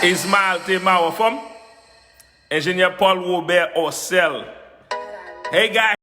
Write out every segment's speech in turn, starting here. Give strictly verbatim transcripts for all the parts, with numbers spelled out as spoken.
Ismaël Tema, anfòm? Enjenyè Paul Robert Orcel. Hey, guys.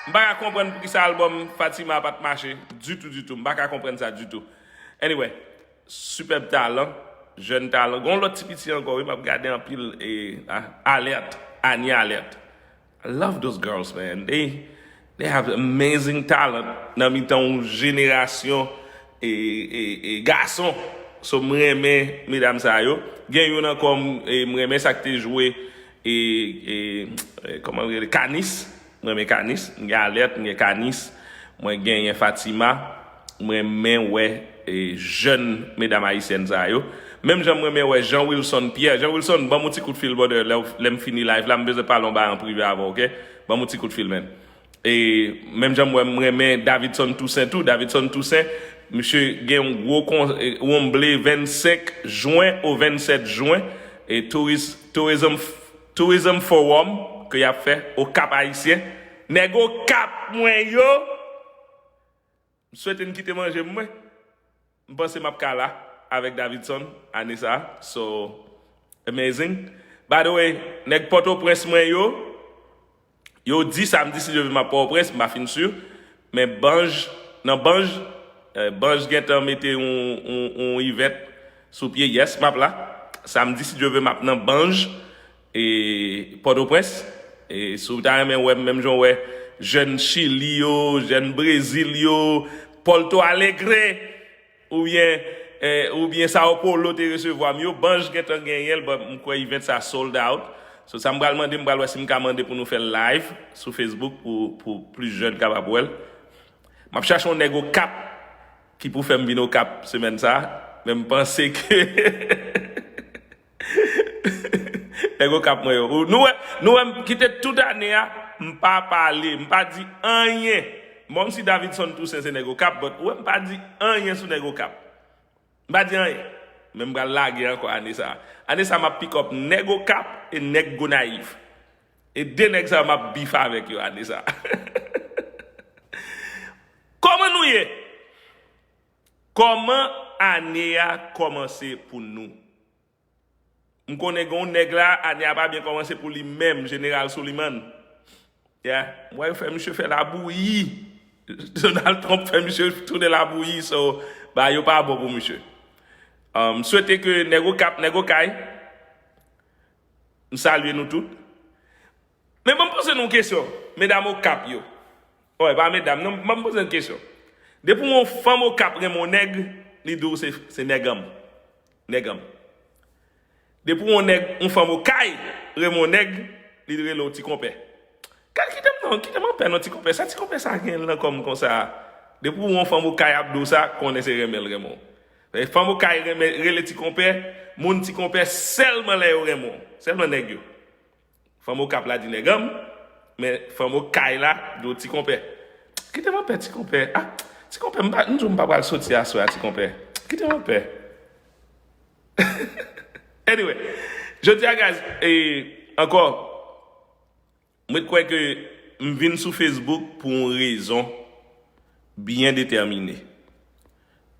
M pa ka konprann poukisa albòm Fatima pa t mache ditou, ditou. M pa ka konprann sa ditou. Anyway, superb talent, jèn talent. Gon lòt ti piti ankò, wi, m ap gade anpil, e, a, Alerte, Anie Alerte. I love those girls, man. They, they have amazing talent nan mitan yon jenerasyon, e, e, e, gason. So, m renmen medam sa yo. Gen youn ankò, m, e, m renmen sa k te jwe, e, e, e, kòman l rele? Kanis. M renmen Kanis. M gen Alerte, m gen Kanis. Mwen genyen Fatima. M renmen wè, e, jèn medam ayisyèn sa yo. Menm jan m renmen wè Jean Wilson Pierre. Jean Wilson, ban m yon ti kout fil, brother, lè w, lè m fini live la, m bezwen pale yon bagay an prive avè w, oke? Ban m yon ti kout fil, man. E menm jan m wè, m renmen Davidson Toussaint tou. Davidson Toussaint, misye gen yon gwo kon, e, wonmble vennsenk jen o vennsèt jen, e touris, tourism, tourism forum ke y ap fè o Kap Ayisyen. Nèg o Kap mwen yo, m swete n kite manje m, mwen. M panse m ap ka la avèk Davidson ane sa a. So, amazing. By the way, nèg Pòtoprens mwen yo, yo di samdi, si Dye vle, m ap Pòtoprens, m pa fin si. Men Banj, nan Banj, eh, Banj gentan mete yon, yon, yon ivèt sou pye. Yes, m ap la. Samdi, si Dye vle, m ap nan Banj, e, Pòtoprens. E si w ta renmen wè m, menm jan w wè jèn Chili yo, jèn Brezil yo, Porto Alegre, oubyen eh, oubyen Sao Paulo te resevwa m yo, Banj gentan genyen l, but m kwè event sa sold out. So sa m pral mande, m pral wè si m ka mande pou nou fè l live sou Facebook pou, pou plis jèn kapab wè l. M ap chache yon nèg Okap ki pou fè m vin Okap semèn sa, men m panse ke nèg Okap mwen yo. Ou- Nou wè, nou wè m kite tout ane a, m pa pale, m pa di anyen. Menm si Davidson Toussaint se nèg Okap, but ou wè m pa di anyen sou nèg Okap. M pa di anyen. Men m pral lage ankò ane sa. Ane sa m ap pick up nèg Okap e nèg Gonayiv. E de nèg sa yo m ap beef avèk yo ane sa. Kòman nou ye? Kòman ane a kòmanse pou nou? M konnen gen yon nèg la, ane a pa byen kòmanse pou li menm, Jeneral Soliman. Yeah. M wè yo fè misye fè labouyi. Donald Trump fè misye tounen labouyi, so, bagay yo pa bon pou misye. Um, m swete ke nèg Okap, nèg Okay, m salye nou tout. Men ban m poze nou yon kesyon, medam Okap yo. Wi, pa medam, non, ban m poze yon kesyon. Depi yon fanm Okap renmen yon nèg, li di w se, se nèganm. Nèganm. Depi yon nèg, yon fanm Okay renmen yon nèg, li rele w ti konpè. Kal kite m non, kite m anpè non ti konpè. Sa ti konpè sa gen nan kò m konsa. Depi yon fanm Okay ap di w sa, konnen se renmen l renmen w. E fanm Okay renmen, rele ti konpè, moun ti konpè sèlman lè yo renmen w. Sèlman nèg yo. Fanm Okap la di nèganm, men fanm Okay la di w ti konpè. Kite m anpè ti konpè. Ah, ti konpè, m pa, m di w m pa pral soti aswè a ti konpè. Kite m anpè. Anyway, jodi a, guys, e ankò, mwen kwè ke m vin sou Facebook pou yon rezon byen detèmine.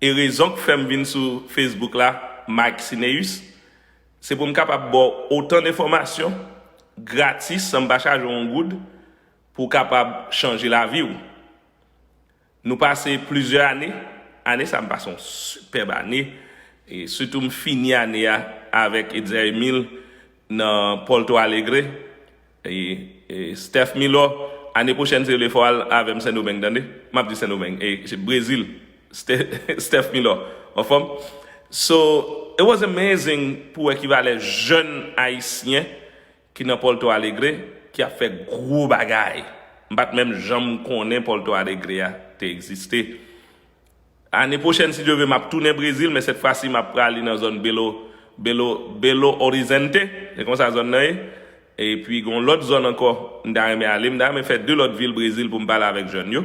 E rezon k fè m vin sou Facebook la, Mike Cineus, se pou m kapab ba w otan d enfòmasyon gratis, san m pa chaje w yon goud, pou w kapab chanje lavi w. Nou pase plizyè ane. Ane sa m pase yon sipèb ane. E sitou m fini ane a avèk Etzer Emile nan Porto Alegre. E, e Steph Milor, ane pwochèn se lefò al avè m Sendomeng, tande. M ap di Sendomeng, e se Brezil. Ste- Steph Milor, anfòm. So, it was amazing pou wè ki valè jèn ayisyen ki nan Porto Alegre, ki ap fè gwo bagay. M pa t menm janm konnen Porto Alegre a te egziste. Ane pwochèn, si Dye vle, m ap tounen Brezil, men sèt fwa si m ap prale nan zòn Belo, Belo, Belo Horizonte, se konsa zòn nan ye. Epi gen yon lòt zòn ankò, m ta renmen ale, m ta renmen fè de lòt vil Brezil pou m pale avèk jèn yo.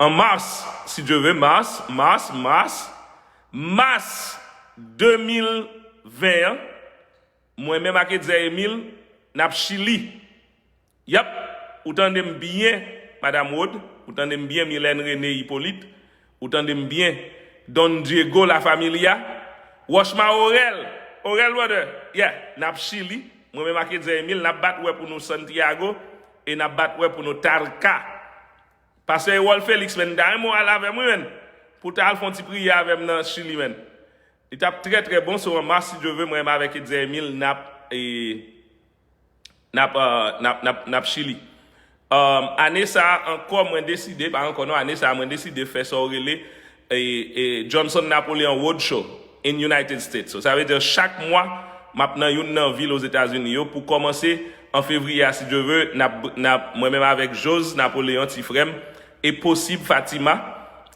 An mas, si Dye vle, mas, mas, mas, mas de mil ven an, mwen menm ak Etzer Emile, n ap Chili. Yap, ou tande m byen, Madam Rod, ou tande m byen, Mylène René Hyppolite, ou tande m byen, Don Diego La Familia, Rochma Orel, Orel brother, yeah, n ap Chili, mwen menm ak Etzer Emile, n ap bat wè pou nou Santiago, e n ap bat wè pou nou Tarca. Pastè Erol Félix, menn, ta renmen w al avè m, wi, menn, pou w ta al fè yon ti priyè avè m nan Chili, menn. Li t ap trè, trè bon, so an mas, si Dye vle, mwen menm avèk Etzer Emile, n ap, e, n ap, euh, n ap, n ap, n ap Chili. Um, ane sa a ankò, mwen deside, pa ankò non, ane sa a, mwen deside fè sa w rele, e, e, Johnson Napoleon Roadshow in United States. So, sa vle di, chak mwa, m ap nan youn nan vil Ozetazini yo pou kòmanse an fevriye a, si Dye vle, n ap, n ap, mwen menm avèk Jose Napoleon, ti frè m, e posib Fatima,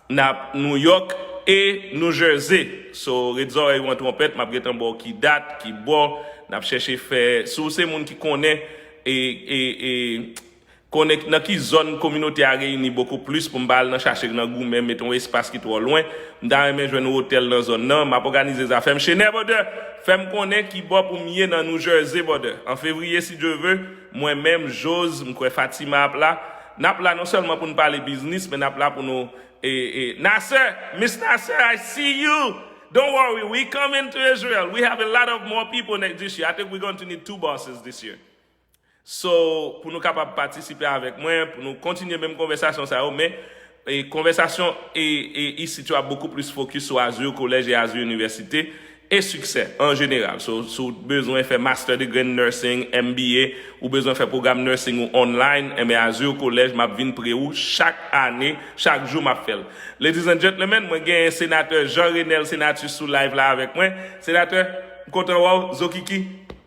n ap New York e New Jersey. So, ret zòrèy ou an twonpèt, m ap gentan ba w ki dat, ki bò, n ap chèche fè. Si w se moun ki konnen, e, e, e, konnen nan ki zòn kominote a reyini bokou plis pou m pa al nan chache nan goumen, mete yon espas ki twò lwen. M ta renmen jwenn yon otèl nan zòn nan, m ap òganize zafè m. Chenè, brother, fè m konnen ki bò pou m ye nan New Jersey, brother. An fevriye, si Dye vle, mwen menm, Jose, m kwè Fatima ap la. N ap la non sèlman pou n pale biznis, men n ap la pou nou E, e, Nasser, Miss Nasser, I see you. Don't worry, we coming to Israel. We have a lot of more people next this year. I think we're going to need two buses this year. So, pou nou kapab patisipe avèk mwen, pou nou kontinye menm konvèsasyon sa yo, men e, konvèsasyon e, e, isit yo ap bokou plis fokis sou Azur College e Azur University. e siksè an jeneral. So, si w bezwen fè master degree in nursing, M B A, ou bezwen fè pwogram nursing ou online, enben Azur College, m ap vin pre ou chak ane, chak jou m ap fè l. Ladies and gentlemen, mwen genyen senatè Jean Renel Senatus sou live la avèk mwen. Senatè, m kontan wè w, Zokiki,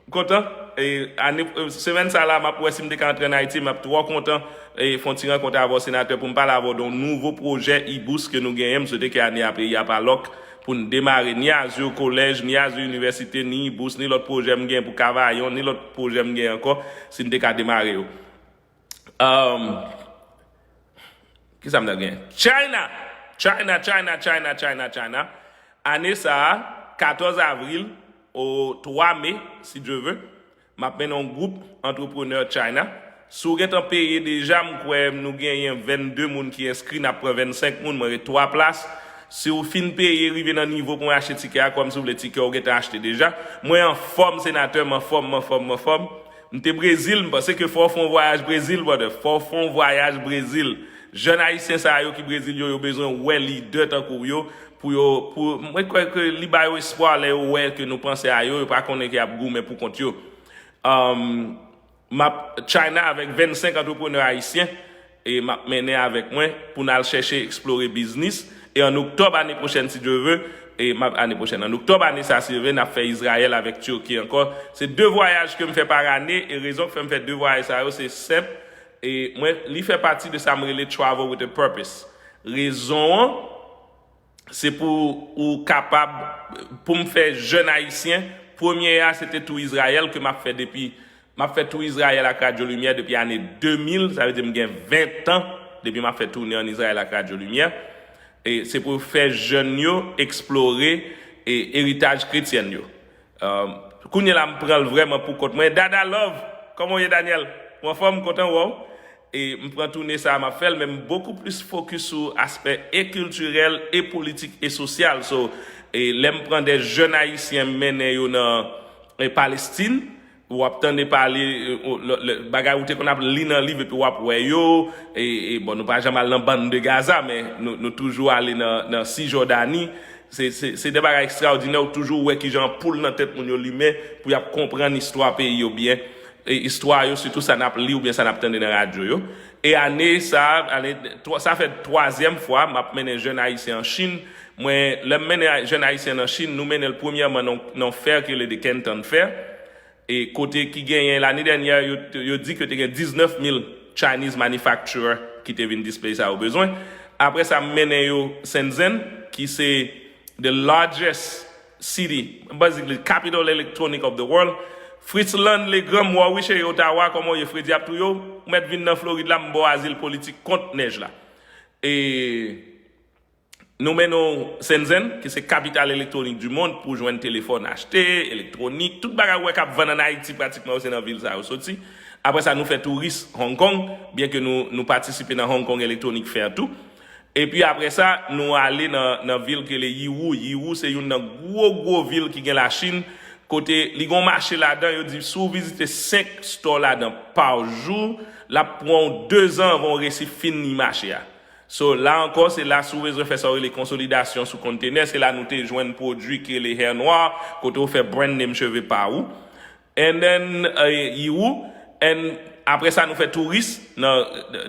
m kontan. E, ane, semèn sa la, m ap wè si m te ka antre ann Ayiti, m ap twò kontan e fè yon ti rankont avè w, senatè, pou m pale avè w de yon nouvo pwojè e-boost ke nou genyen. M swete ke ane a peyi a pa lòk pou n demare ni Azur College, ni Azur Université, ni e-boost, ni lòt pwojè m gen pou Kavayon, ni lòt pwojè m gen ankò, si n te ka demare yo. Um, ki sa m ta gen? China! China, China, China, China, China. Ane sa a, katòz avril o twa me, si Dye ve, m ap mennen yon gwoup antreprenè China. Si w gentan peye deja, m kwè nou genyen vennde moun ki enskri, n ap pran vennsenk moun, mwen ret twa plas. Si w fin peye, rive nan nivo pou mwen achte tikè a, kòmsi w vle tikè w gentan achte deja. Mwen anfòm, senatè, m anfòm, m anfòm, m anfòm. M te Brezil, m panse ke fò w fè yon vwayaj Brezil, brother. Fò w fè yon vwayaj Brezil. Jèn ayisyen sa yo ki Brezil yo, yo bezwen wè lidè tankou w yo, pou yo, pou, mwen kwè ke li ba yo espwa lè yo wè ke nou panse a yo, yo pa konnen ke y ap goumen pou kont yo. Um, m ap China avèk vennsenk antreprenè ayisyen, e m ap mennen avèk mwen pou n al chèche eksplore biznis. E an oktòb ane pwochèn, si Dye ve, e m ap, ane pwochèn, an oktòb ane sa, si Dye ve, n ap fè Izrayèl avèk Tiki ankò. Se de vwayaj ke m fè pa ane, e rezon k fè m fè de vwayaj sa yo, se senp. E mwen, li fè pati de sa m rele travel with a purpose. Rezon an, se pou ou kapab, pou m fè jèn ayisyen, premye a, se te tou Izrayèl ke m ap fè depi, m ap fè tou Izrayèl ak Radyo Limyè depi ane de mil, sa vle di m gen ven tan depi m ap fè toune ann Izrayèl ak Radyo Limyè. E se pou fè jèn yo eksplore e eritaj kretyèn yo. Um, kounye la, m pran l vrèman pou kont mwen. Dada Love, kòman w ye, Daniel? Ou anfòm, m kontan wè w. E m pran toune sa a, m ap fè l, men m bokou plis fokis sou aspè e kiltirèl, e politik, e sosyal. So, e lè m pran de jèn ayisyen, m mennen yo nan, e Palestin, w ap tande pale, e, o, lè, lè, bagay ou te konn ap li nan liv, epi w ap wè yo, e, e, bon, nou pa janm al nan Bann de Gaza, men nou, nou toujou ale nan, nan Sijòdani. Se, se, se de bagay ekstraòdinè, ou toujou wè kijan anpoul nan tèt moun yo limen pou y ap konprann istwa peyi yo byen, e istwa yo, sitou sa n ap li oubyen sa n ap tande nan radyo yo. E ane sa a, ane, twa, sa fè twazyèm fwa m ap mennen jèn ayisyen an Chin. Mwen, lè m mennen a-, jèn ayisyen an Chin, nou mennen l premyèman nan, nan fè ki rele The Canton Fair. E kote ki genyen, lane dènyè, yo, yo di ke te gen diznèf mil Chinese manufacturer ki te vin display sa yo bezwen. Apre sa, m mennen yo Shenzhen, ki se the largest city, basically capital electronic of the world. Fritzland Legrand, m wè w wi cheri, Ottawa, kòman w ye? Fredi ap touye w. Ou mèt vin nan Florid la, m ba w azil politik kont nèj la. E nou mennen w Shenzhen, ki se kapital elektwonik du monde, pou jwenn telefòn achte, elektwonik, tout bagay ou wè k ap vann ann Ayiti, pratikman, yo se nan vil sa yo soti. Apre sa, nou fè touris Hong Kong, byen ke nou, nou patisipe nan Hong Kong Electronic Fair tou. Epi apre sa, nou ale nan, nan vil ki rele Yiwu. Yiwu se youn nan gwo, gwo vil ki gen Lachin, kote li gen yon mache ladan, yo di si w vizite senk store ladan pa jou, l ap pran w dezan anvan w resi fini mache a. So, la ankò, se la si w bezwen fè sa w rele konsolidasyon sou kontenè, se la nou te jwenn pwodui ki rele Hair Noir, kote w fè brand name cheve pa ou. And then, eh, Yiwu, and apre sa, nou fè touris nan,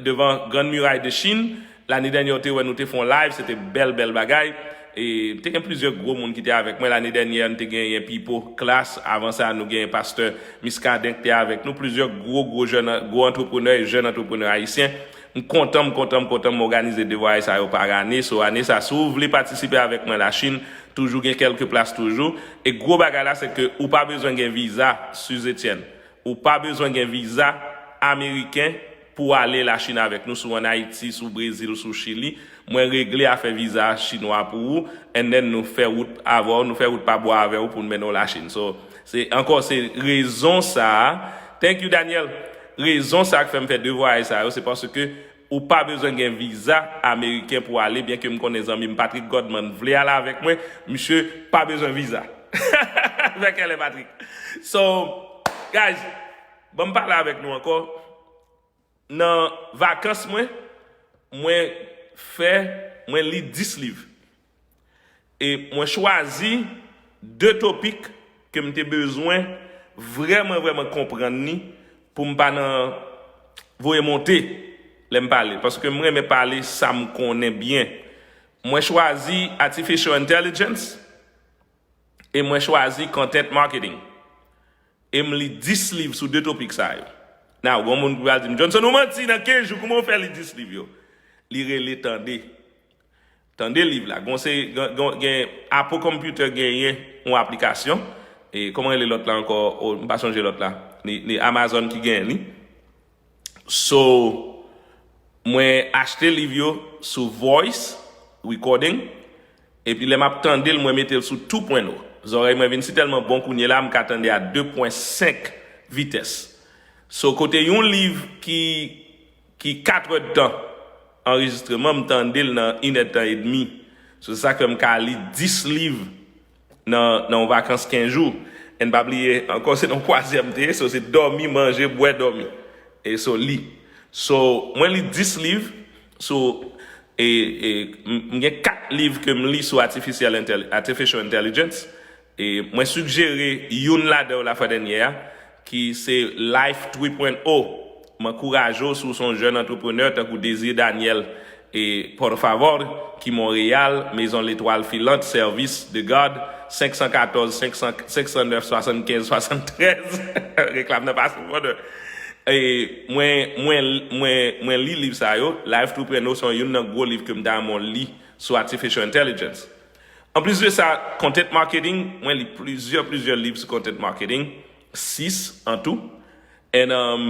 devan Grande Muraille de Chine. Lane dènyè, w te wè, nou te fè yon live, se te bèl, bèl bagay. E te gen plizyè gwo moun ki te avèk mwen. Lane dènyè, n te genyen Pipo Klass. Avan sa, nou genyen pastè Muscadin ki te avèk nou. Plizyè gwo, gwo jèn, gwo antreprenè e jèn antreprenè ayisyen. M kontan, m kontan, m kontan m òganize de vwayaj sa yo pa ane. So, ane sa, si w vle patisipe avèk mwen Lachin, toujou gen kèlke plas toujou. E gwo bagay la, se ke ou pa bezwen gen viza, Suze Etienne. Ou pa bezwen gen viza ameriken pou w ale Lachin avèk nou, si w ann Ayiti, si w Brezil, si w Chili. Mwen regle afè viza chinwa pou ou, and then nou fè wout avè w, nou fè wout pa bwa avè w pou n mennen w Lachin. So, se, ankò, se rezon sa a. Thank you, Daniel. Rezon sa a k fè m fè de vwayaj sa yo, se paske ou pa bezwen gen viza ameriken pou w ale, byen ke m konnen zanmi m Patrick Godman vle ale avèk mwen, misye pa bezwen viza. Vèkèlè Patrick. So, guys, ban m pale avèk nou ankò. Nan vakans mwen, mwen fè, mwen li dis liv. E mwen chwazi de topik ke m te bezwen vrèman, vrèman konprann li pou m pa nan voye monte lè m pale. Paske m renmen pale sa m konnen byen. Mwen chwazi Artificial Intelligence e mwen chwazi Content Marketing. E m li dis liv sou de topik sa yo. Now, gen moun ki pral di m, "Johnson, ou manti, nan kenz jou, kouman w fè li dis liv yo?" Li rele Tande. Tande liv la. Gon se, gen, gen, gen Apple Computer genyen yon aplikasyon. E kòman rele lòt la ankò? O, m pa sonje lòt la. Li, li Amazon ki genyen li. So, mwen achte liv yo sou voice recording, epi lè m ap tande l, mwen mete l sou two point oh. Zòrèy mwen vin si tèlman bon kounye la, m ka tande a de pwen senk vitès. So, kote yon liv ki, ki kat èdtan anrejistreman, m tande l nan inèdtan edmi. So, se sa k fè m ka li dis liv nan, nan yon vakans kenz jou. And pa bliye, ankò, se nan kwazyè m te ye, so se dòmi, manje, bwè, dòmi. E so, li. So, mwen li dis liv, so, e, e, m, m gen kat liv ke m li sou artificial, intel, artificial intelligence. E mwen sigjere youn ladan yo lafwa dènyè a, ki se Life three point oh. M ankouraje w si w se yon jèn antreprenè tankou Désir Daniel e Porte Favor, ki Montréal, Maison L'Étoile Filante, Service de Garde, senk san katòz, senk san, senk san nèf, swasann kenz, swasann trèz. Reklam nan pase, brother. E mwen, mwen, mwen, mwen li liv sa yo. Life three point oh se youn nan gwo liv ke m ta renmen w li sou artificial intelligence. Anplis de sa, content marketing, mwen li plizyè, plizyè liv sou content marketing, sis an tou. And um,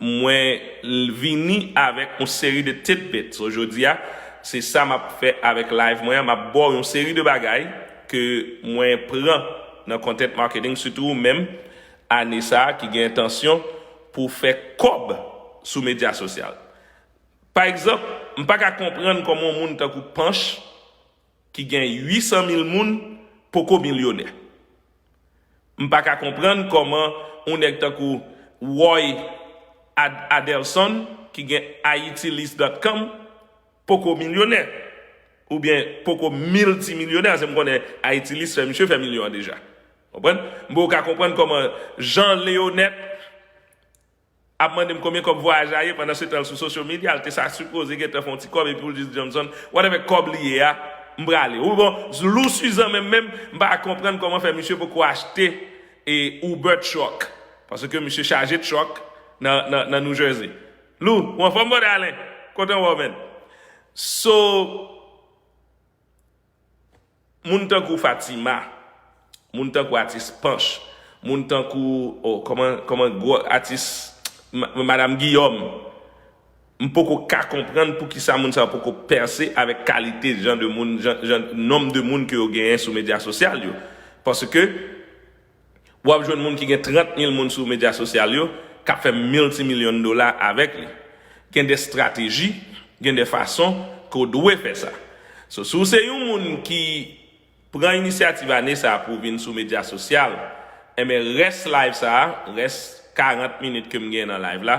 mwen l- vini avèk yon seri de tidbits. So, jodi a, se sa m ap fè avèk live mwen an. M ap ba w yon seri de bagay ke mwen pran nan content marketing, sitou ou menm, ane sa a, ki gen entansyon pou fè kòb sou medya sosyal. Pa egzanp, m pa ka konprann kòman yon moun tankou Panch, ki gen uit san mil moun, poko milyonè. M pa ka konprann kòman yon nèg tankou Roy Ad- Adelson, ki gen haitilis dot com, poko milyonè. Oubyen poko miltimilyonè, se m konnen haitilis fè misye fè milyon an deja. Konprann? M poko ka konprann kòman Jean Leonette ap mande m konbyen kòb vwayaj la ye, pandan se tan l sou social media, l te sa sipoze gentan fè yon ti kòb, epi w di Johnson, whatever kòb li ye a, m prale. Ou bon, Lou Susan menm menm, m pa konprann kòman fè misye poko achte e Uber truck. Paske misye chaje truck nan, nan, nan New Jersey. Lou, ou anfòm, brother Alain? Kontan wè w, man. So, moun tankou Fatima, moun tankou atis Panch, moun tankou, oh, kòman, kòman gwo atis, ma- Madam Guillaume, m poko ka konprann poukisa moun sa yo poko pèse avèk kalite jan de moun, jan, jan nonb de moun ke yo genyen sou medya sosyal yo. Paske w ap jwenn moun ki gen trant mil moun sou medya sosyal yo, k ap fè miltimilyon dola avèk li. Gen de estrateji, gen de fason ke w dwe fè sa. So, si w se yon moun ki pran inisyativ ane sa a pou w vin sou medya sosyal, enben, rès live sa a, rès karant minit ke m gen nan live la,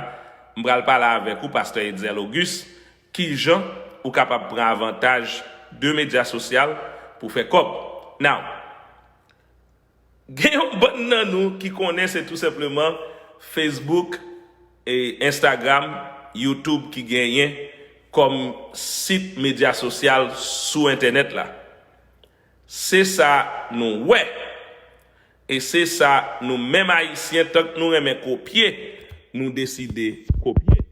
m pral pale avèk ou, Pastè Etzel Auguste, kijan ou kapab pran avantaj de medya sosyal pou fè kòb. Now, gen yon bann nan nou ki konnen se tou senpleman Facebook, e Instagram, YouTube ki genyen kòm sit medya sosyal sou entènèt la. Se sa nou wè. E se sa nou menm Ayisyen, tank nou renmen kopye, nou deside kopye.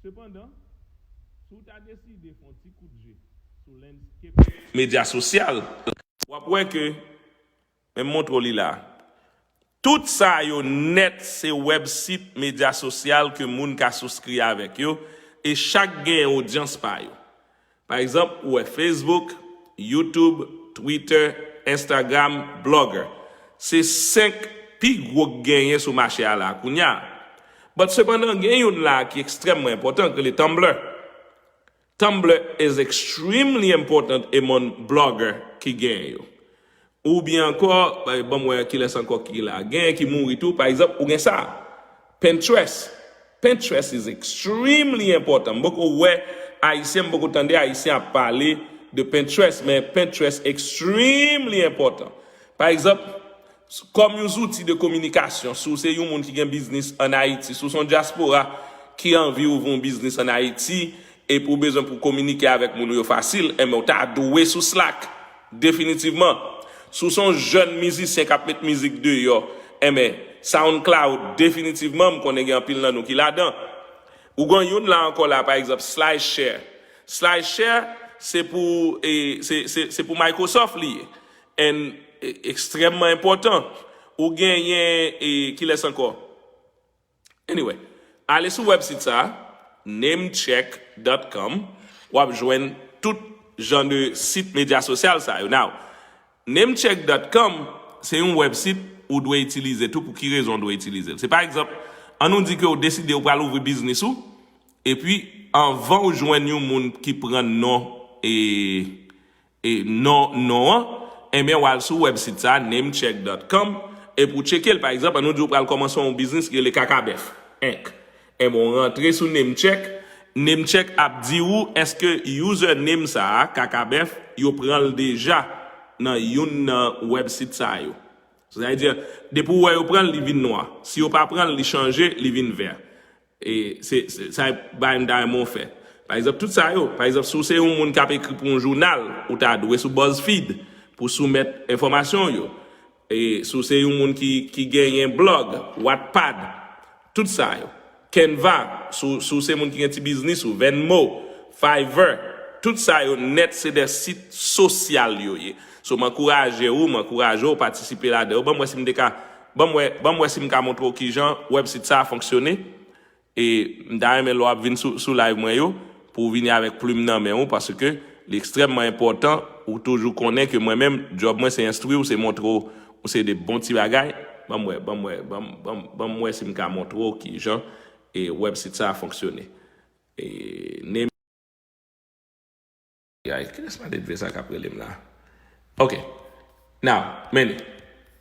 Sepandan, si w ta deside fè yon ti kout je sou landscape medya sosyal, w ap wè ke, men m montre w li la. Tout sa yo nèt se wèbsit medya sosyal ke moun ka souskri avèk yo, e chak gen odyans pa yo. Pa egzanp, ou wè Facebook, YouTube, Twitter, Instagram, Blogger. Se senk pi gwo k genyen sou mache a la kounye a. But sepandan, gen youn la ki ekstrèmman enpòtan, ki rele Tumblr. Tumblr is extremely important among blogger ki genyen yo. Oubyen ankò, ba- ban m wè kilès ankò ki la. Genyen ki mouri tou, pa egzanp, ou gen sa. Pinterest. Pinterest is extremely important. M poko wè Ayisyen, m poko tande Ayisyen ap pale de Pinterest, men Pinterest extremely important. Pa egzanp, kòm yon zouti de kominikasyon, si w se yon moun ki gen biznis ann Ayiti, si w se yon dyaspora ki anvi ouvri yon biznis ann Ayiti, epi w bezwen pou w kominike avèk moun ou yo fasil, enben, w ta dwe sou Slack, definitivman. Si w se yon jèn mizisyen k ap met mizik deyò, enben, SoundCloud, definitivman, m konnen gen anpil nan nou ki ladan. Ou gen youn la ankò la, pa egzanp, SlideShare. SlideShare, se pou, e, se, se, se pou Microsoft li ye. And, e, ekstrèmman enpòtan. Ou genyen, e, kilès ankò? Anyway, ale sou wèbsit sa, namecheck dot com, w ap jwenn tout jan de sit medya sosyal sa yo. Now, namecheck dot com, se yon wèbsit ou dwe itilize tou. Pou ki rezon w dwe itilize l? Se pa egzanp, an nou di ke w deside w pral ouvri biznis ou, epi anvan w jwenn yon moun ki pran non, e, e non, non an, enben, w al sou wèbsit sa, namecheck dot com, epi w tcheke l. Pa egzanp, an nou di w pral kòmanse yon biznis ki rele Kaka Bèf Inc. Enben, w rantre sou Namecheck. Namecheck ap di w èske username sa a, Kaka Bèf, yo pran l deja nan youn nan wèbsit sa yo. Sa vle di, depi w wè yo pran l, li vin nwa. Si yo pa pran l, li chanje, li vin vè. E se, se, sa e bagay m ta renmen w fè. Pa egzanp, tout sa yo, pa egzanp, si w se yon moun k ap ekri pou yon jounal, ou ta dwe sou BuzzFeed pou soumèt enfòmasyon w yo. E si w se yon moun ki, ki genyen blòg, Wattpad, tout sa yo. Canva, si w, si w se moun ki gen ti biznis ou, Venmo, Fiverr, tout sa yo nèt se de sit sosyal yo ye. So, m ankouraje w, m ankouraje w patisipe ladan yo. Ban m wè si m te ka, ban m wè, ban m wè si m ka montre w kijan wèbsit sa a fonksyone. E m ta renmen lè w ap vin sou, sou live mwen yo, pou w vini avèk plim nan men w, paske li ekstrèmman enpòtan. Ou toujou konnen ke mwen menm, djòb mwen se enstwi w, se montre w, w se de bon ti bagay. Ban m wè, ban m wè, ban m, ban m, ban m wè si m ka montre w kijan, e, wèbsit sa a fonksyone. E, Ay, kilès malelve sa k ap rele m la? Ok. Now, men li.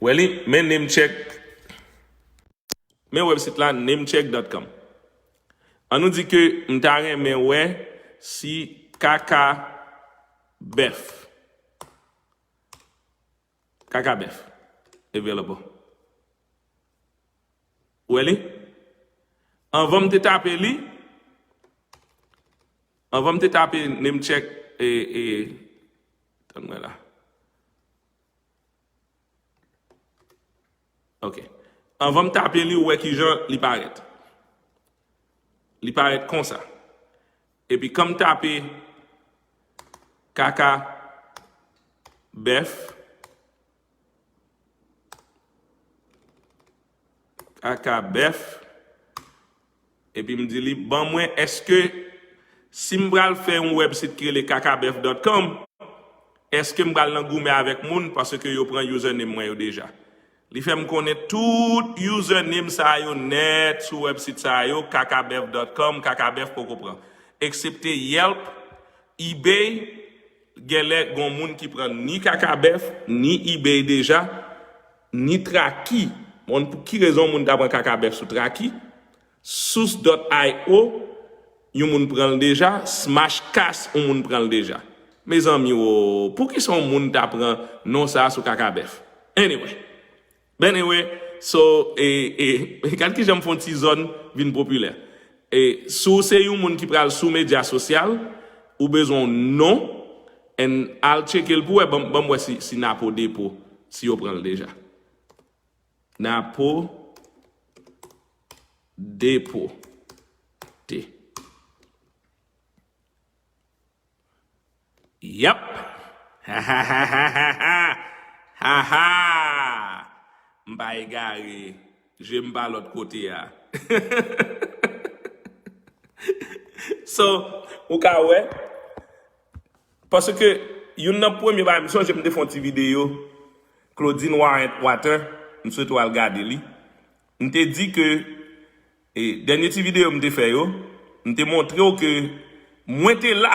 Wè li, men Namecheck. Men wèbsit la, namecheck dot com. An nou di ke m ta renmen wè si Kaka Bèf. Kaka Bèf. Available. Ou wè li? Anvan m te tape li, anvan m te tape Namecheck, e, e, tann mwen la. Ok. Anvan m tape li, ou wè kijan li parèt. Li parèt konsa. Epi kan m tape Kaka Bèf, Kaka Bèf, epi m di li, ban mwen, èske si m pral fè yon wèbsit ki rele kakabèf dot com, èske m pral nan goumen avèk moun paske yo pran username mwen yo deja? Li fè m konnen tout username sa yo nèt sou wèbsit sa yo, kakabèf dot com, kakabèf poko pran. Eksepte Yelp, eBay, genlè gon moun ki pran ni kakabèf, ni eBay deja, ni Traki. Bon, pou ki rezon moun ta pran kakabèf sou Traki? Source dot io, yon moun pran l deja, Smashcast, yon moun pran l deja. Mezanmi, o, poukisa yon moun ta pran non sa a sou kakabèf? Anyway. Anyway, so, e, e, gad kijan m fè yon ti zòn vin popilè. E, si w se yon moun ki pral sou medya sosyal, ou bezwen yon non, and al tcheke l pou wè, ban, ban m wè si, si Napo Depo, si yo pran l deja. Napo Depo. T. Yap! Ha ha ha ha ha ha! Ha ha! M pa egare. Je m pa lòt kote a. So, ou ka wè, paske youn nan premye bagay, m sonje m te fè yon ti videyo, Claudine Wa-, Water, m swete w al gade li. M te di ke, e, dènye ti videyo m te fè yo, m te montre w ke mwen te la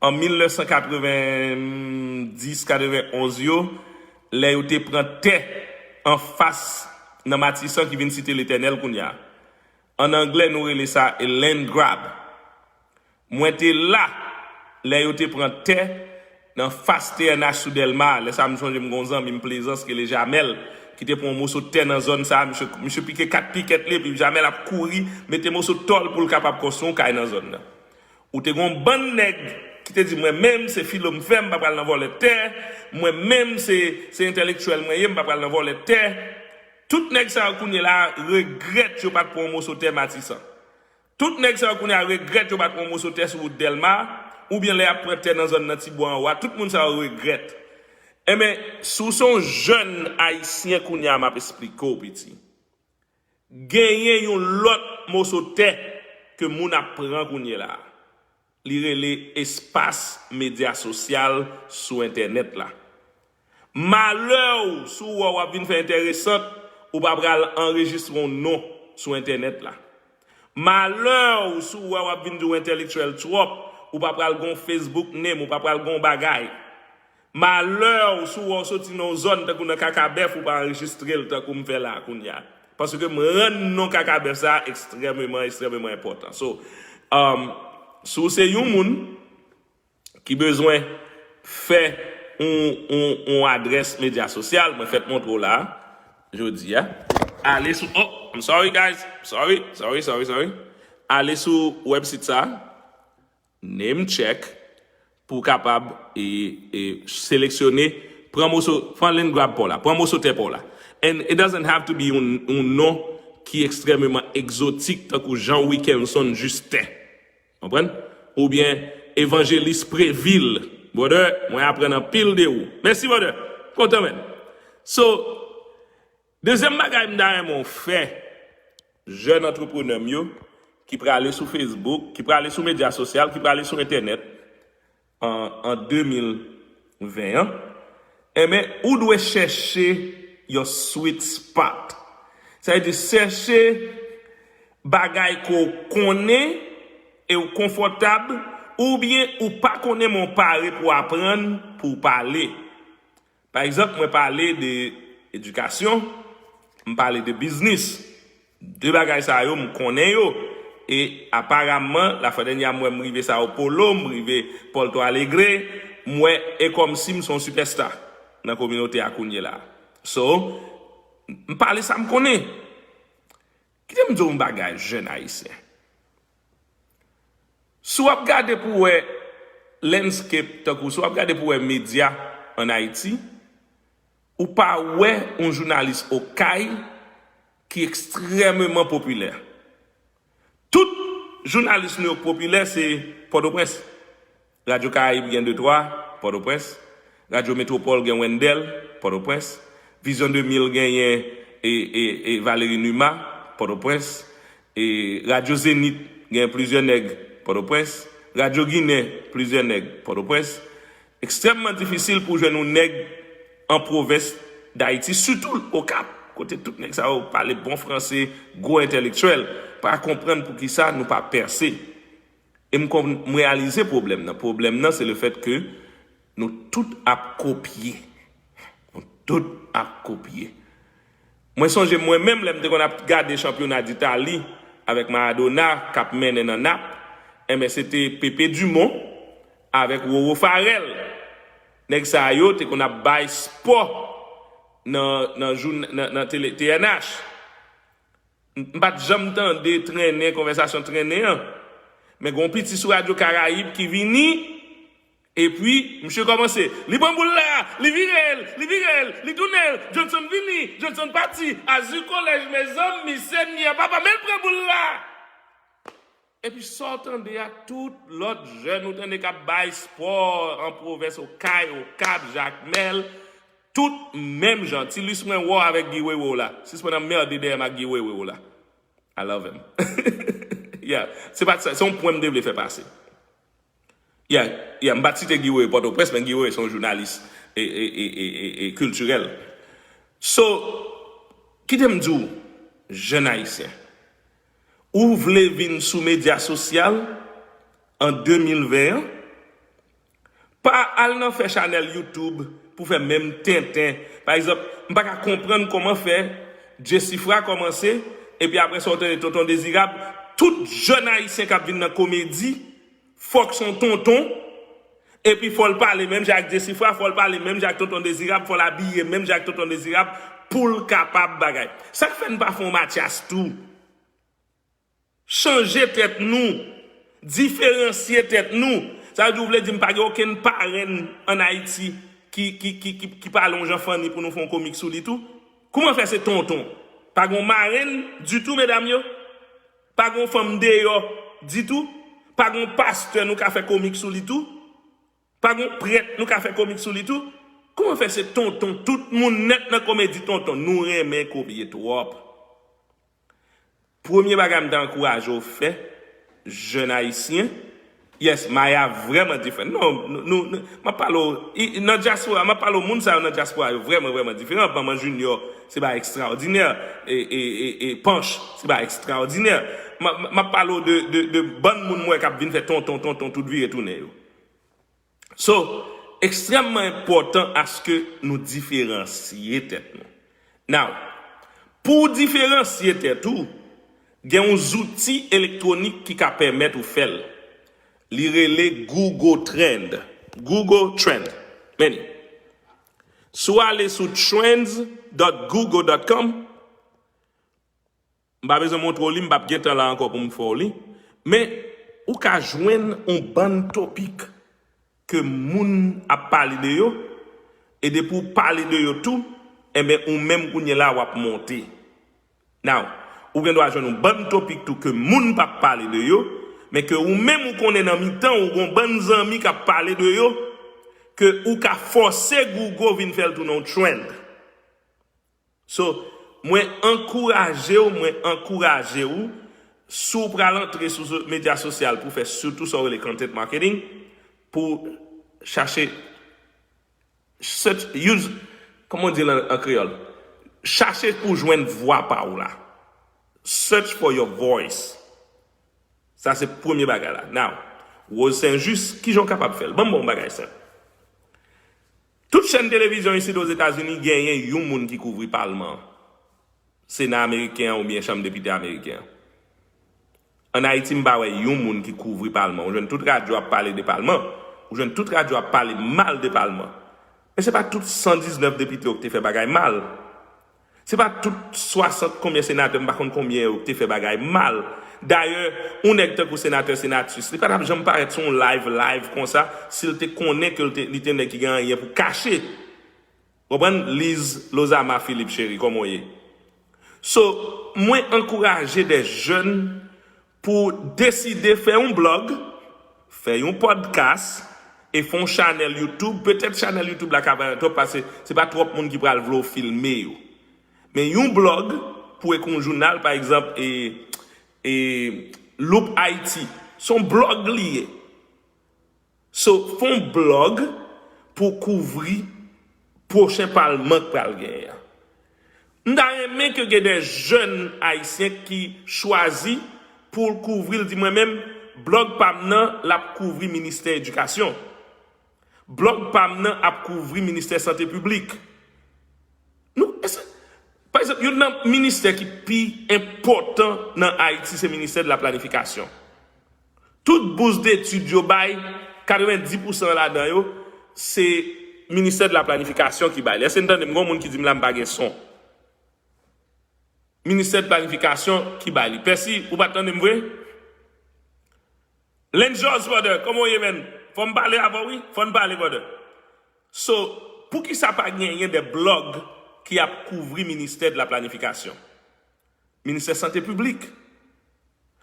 an mil nèf san katrevenndis, katrevenonz yo, lè yo te pran tè anfas nan Matisan ki vin Site Letènèl kounye a. An anglè, nou rele sa a land grab. Mwen te la lè yo te pran tè nan fas T N H sou Dèlma, lè sa a m sonje m gen yon zanmi m Plezans ki rele Jamèl, ki te pran yon moso tè nan zòn sa a, misye, misye pike kat pikèt li, epi Jamèl ap kouri, mete moso tòl pou l kapab konstwi yon kay nan zòn nan. Ou te gen yon bann nèg ki te di, "Mwen menm, se filo m fè, m pa pral nan vòlè tè, mwen menm, se, se entèlektyèl mwen ye, m pa pral nan vòlè tè." Tout nèg sa yo kounye la a regrèt yo pa t pran yon moso tè Matisan. Tout nèg sa yo kounye a regrèt yo pa t pran yon moso tè sou wout Dèlma, oubyen lè y ap pran tè nan zòn nan Tibwa anwo a, tout moun sa yo regrèt. Enben, si w se yon jèn ayisyen kounye a, m ap esplike w, piti. Genyen yon lòt moso tè ke moun ap pran kounye la a. Li rele espas medya sosyal sou entènèt la. Malè w, si w wè w ap vin fè enteresan, ou pa pral anrejistre yon non sou entènèt la. Malè w, si w wè w ap vin di w entelektyèl twòp, ou pa pral gen yon Facebook name, ou pa pral gen yon bagay. Malè w, si w wè w soti nan yon zòn tankou nan Kakabèf, ou pa anrejistre l tankou m fè la a kounye a. Paske m rann non Kakabèf sa a ekstrèmeman, ekstrèmeman enpòtan. So, um, si w se yon moun ki bezwen fè yon, yon, yon adrès medya sosyal, mwen fèk montre w la, jodi a. Ale sou, oh, I'm sorry, guys. Sorry, sorry, sorry, sorry. Ale sou website sa, name check, pou w kapab e, e, seleksyone, pran moso, pran land grab pa w la, pran moso tè pa w la. And it doesn't have to be yon, yon non ki ekstrèmeman egzotik, tankou Jean Wickenson Justin. Konprann? Oubyen Evanjelis Previl. Brother, mwen aprann anpil de ou. Mèsi, brother. Kontan, man. So, dezyèm bagay m ta renmen w fè, jèn antreprenè m yo, ki prale sou Facebook, ki prale sou medya sosyal, ki prale sou entènèt, an, an de mil ven an, enben, ou dwe chèche yon sweet spot. Sa vle di chèche bagay ke w konnen e w konfòtab, oubyen ou pa konnen men w pare pou w aprann, pou w pale. Pa egzanp, mwen pale de edikasyon, m pale de biznis. De bagay sa yo, m konnen yo. E aparamman, lafwa dènyè a, m wè m rive Sao Paulo, m rive Porto Alegre, m wè e kòmsi m se yon sipèsta nan kominote a kounye la. So, m pale sa m konnen. Kite m di w yon bagay, jèn ayisyen. Si w ap gade pou w wè landscape, tankou si w ap gade pou w wè medya ann Ayiti, ou pa wè yon jounalis Okay ki ekstrèmeman popilè. Tout jounalis nou yo k popilè se Pòtoprens. Radyo Karayib gen de twa, Pòtoprens. Radyo Metwopòl gen Wendell, Pòtoprens. Vizyon de mil genyen e, e, e Valery Numa, Pòtoprens. E Radyo Zenith gen plizyè nèg Pòtoprens. Radyo Ginen, plizyè nèg Pòtoprens. Ekstrèmman difisil pou w jwenn yon nèg an pwovens Dayiti, sitou Okap, kote tout nèg sa yo pale bon franse, gwo entèlektyèl, pa konprann poukisa nou pa pèse. E m konn, m reyalize pwoblèm nan. Pwoblèm nan, se le fèt ke nou tout ap kopye. Nou tout ap kopye. Mwen sonje mwen menm, lè m te konn ap gade chanpyona Ditali avèk Maradona k ap mennen nan Nap, enben, se te Pepe Dumont avèk Roro Farel. Nèg sa yo te konn ap bay spò nan, nan, jou, nan, nan tele, T N H. M, m pa t janm tande trennen, konvèsasyon trennen an. Men gen yon piti sou Radyo Karayib ki vini, epi misye kòmanse, li pran boul la, li vire l, li vire l, li tounen l, Johnson vini, Johnson pati, Azur College, mezanmi, Senyè, papa, men l pran boul la! Epi sa w tande a, tout lòt jèn ou tande k ap bay spò an pwovens Okay, Okap, Jakmèl, tout menm jan. Ti lis mwen wè w avèk Guy Wewe w la. Sispann anmède dèyè m ak Guy Wewe w la. I love him. Yeah. Se pa t sa, se yon pwen m te vle fè pase. Yeah, yeah, m pa t site Guy Wewe Pòtoprens, men Guy Wewe se yon jounalis e, e, e, e, e, e kiltirèl. So, kite m di w, jèn ayisyen, ou vle vin sou medya sosyal an de mil ven an? Pa al nan fè chanèl YouTube pou fè menm tenten. Pa egzanp, m pa ka konprann kòman fè Jesifra kòmanse, epi apre sa w tande Tonton Dezirab, tout jèn ayisyen k ap vin nan komedi, fòk se yon tonton, Epi fò l pale menm jan ak Jesifra, fò l pale menm jan ak Tonton Dezirab, fò l abiye menm jan ak Tonton Dezirab pou l kapab bagay. Sa k fè n pa fè yon Matyas tou? Chanje tèt nou. Diferansye tèt nou. Sa vle di w vle di m pa gen okenn parenn ann Ayiti ki, ki, ki, ki, ki pale yon jan fanni pou nou fè yon komik sou li tou? Kouman fè se tonton? Pa gen yon marenn ditou, medam yo? Pa gen yon fanm deyò ditou? Pa gen yon pastè nou ka fè komik sou li tou? Pa gen yon prèt nou ka fè komik sou li tou? Kouman fè se tonton? Tout moun nèt nan komedi tonton. Nou renmen kopye twòp. Premye bagay m ta ankouraje w fè, jèn ayisyen, yes, Maya vrèman diferan. Non, nou, nou, nou, m ap pale w, i- nan dyaspora, m ap pale w, moun sa yo nan dyaspora yo vrèman, vrèman diferan. Manman Junior, se bagay ekstraòdinè. E, e, e, e Panch, se bagay ekstraòdinè. M ap- m ap pale w de, de, de bann moun mwen k ap vin fè tonton, tonton, tout vire tounen yo. So, ekstrèmman enpòtan aske nou diferansye tèt nou. Now, pou w diferansye tèt ou, gen yon zouti elektwonik ki ka pèmèt ou fè l. Li rele Google Trend. Google Trend. Men li. Si w ale sou trends dot google dot com, m pa bezwen montre w li, m p ap gen tan la ankò pou m fè w li. Men, ou ka jwenn yon bann topik ke moun ap pale de yo, e depi w pale de yo tou, enben, ou menm kounye la w ap monte. Now, ou gen dwa jwenn yon bann topik tou ke moun p ap pale de yo, men ke ou menm ou konnen nan mitan ou gon bann zanmi k ap pale de yo, ke ou ka fòse Google vin fè l tounen yon trend. So, mwen ankouraje w, mwen ankouraje w, si w pral antre sou so- medya sosyal pou fè sitou sa w rele content marketing, pou chache, search, use, kòman w di l an, an kreyòl? Chache pou jwenn vwa pa w la. Search for your voice. Sa se premye bagay la. Now, Rose Saint-Just, kijan w kapab fè l? Ban m ba w yon bagay senp. Tout chèn televizyon isit Ozetazini genyen yon moun ki kouvri palman an. Sena ameriken an oubyen chanm depite ameriken an. Ann Ayiti, m pa wè yon moun ki kouvri palman. Ou jwenn tout radyo ap pale de palman. Ou jwenn tout radyo ap pale mal de palman. Men se pa tout san diznèf depite yo ki te fè bagay mal. Se pa tout swasant konbyen senatè, m pa konn konbyen yo ki te fè bagay mal. Dayè, yon nèg tankou senatè Senatus, li pa t ap janm parèt sou yon live, live konsa, si l te konnen ke l te, li te nèg ki gen anyen pou kache. Konprann? Liz Lozama Philippe cheri, kòman w ye? So, mwen ankouraje de jèn pou deside fè yon blog, fè yon podcast, e fè yon chanèl YouTube. Petèt chanèl YouTube la ka vayan twòp, paske se pa twòp moun ki pral vle w filme yo. Men yon blog, pou ek yon jounal, pa egzanp, e, e, Loop Haïti, se yon blog li ye. So, fè yon blog pou kouvri pwochen palman k pral genyen an. M ta renmen ke gen de jèn ayisyen ki chwazi pou l kouvri l, di mwen menm, blog pa m nan, l ap kouvri ministè edikasyon. Blog pa m nan ap kouvri ministè sante piblik. Nou, èske, pa egzanp, youn nan ministè ki pi enpòtan nan Ayiti, se ministè de la planifikasyon. Tout bous detid yo bay, katrevenndis pousan ladan yo, se ministè de la planifikasyon ki bay li. Èske n tande m? Gon moun ki di m la m pa gen son. Ministè de planifikasyon ki bay li. Pèsi, ou pa tande m vre? Lenjòz, brother, kòman w ye, man? Fò m pale avè w, wi. Fò n pale, brother. So, poukisa pa genyen de blog ki ap kouvri ministè de la planifikasyon? Ministè sante piblik.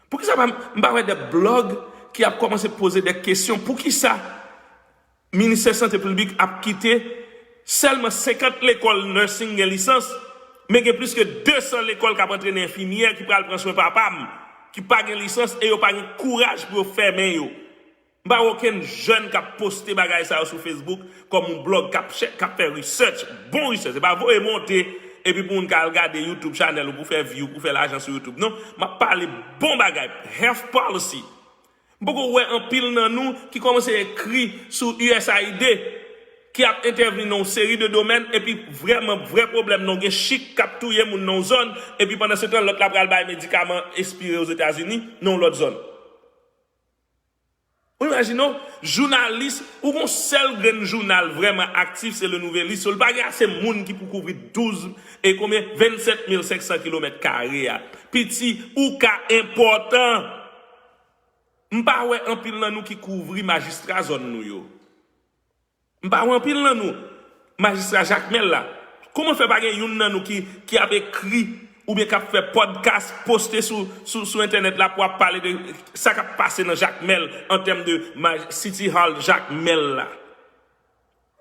Poukisa pa, m pa wè de blog ki ap kòmanse poze de kesyon? Poukisa ministè sante piblik ap kite sèlman senkant lekòl nursing gen lisans, men gen plis ke de san lekòl k ap antrene enfimyè ki pral pran swen papa m, ki pa gen lisans e yo pa gen kouraj pou yo fèmen yo? M pa wè okenn jèn k ap poste bagay sa yo sou Facebook kòm yon blog k ap chè-, k ap fè research, bon research. Se pa voye monte epi pou moun ka al gade YouTube channel ou pou fè view, pou fè lajan sou YouTube. Non, m ap pale bon bagay, health policy. M poko wè anpil nan nou ki kòmanse ekri sou U S A I D, ki ap entèvni nan yon seri de domèn, epi vrèman, vrè pwoblèm nan, gen chik k ap touye moun nan yon zòn, epi pandan se tan, lòt la pral bay medikaman ekspire Ozetazini nan yon lòt zòn. Imajine w, jounalis, ou gon sèl grenn jounal vrèman aktif, se Le Nouvelliste. So, li pa gen ase moun ki pou kouvri douz e konbyen, vennsèt mil senk san kilomèt kare a. Piti, ou ka enpòtan. M pa wè anpil nan nou ki kouvri majistra zòn nou yo. M pa wè anpil nan nou. Majistra Jakmèl la. Kòman fè pa gen youn nan nou ki, ki ap ekri oubyen k ap fè podcast, poste sou, sou, sou entènèt la pou ap pale de sa k ap pase nan Jakmèl an tèm de maj-, City Hall Jakmèl la?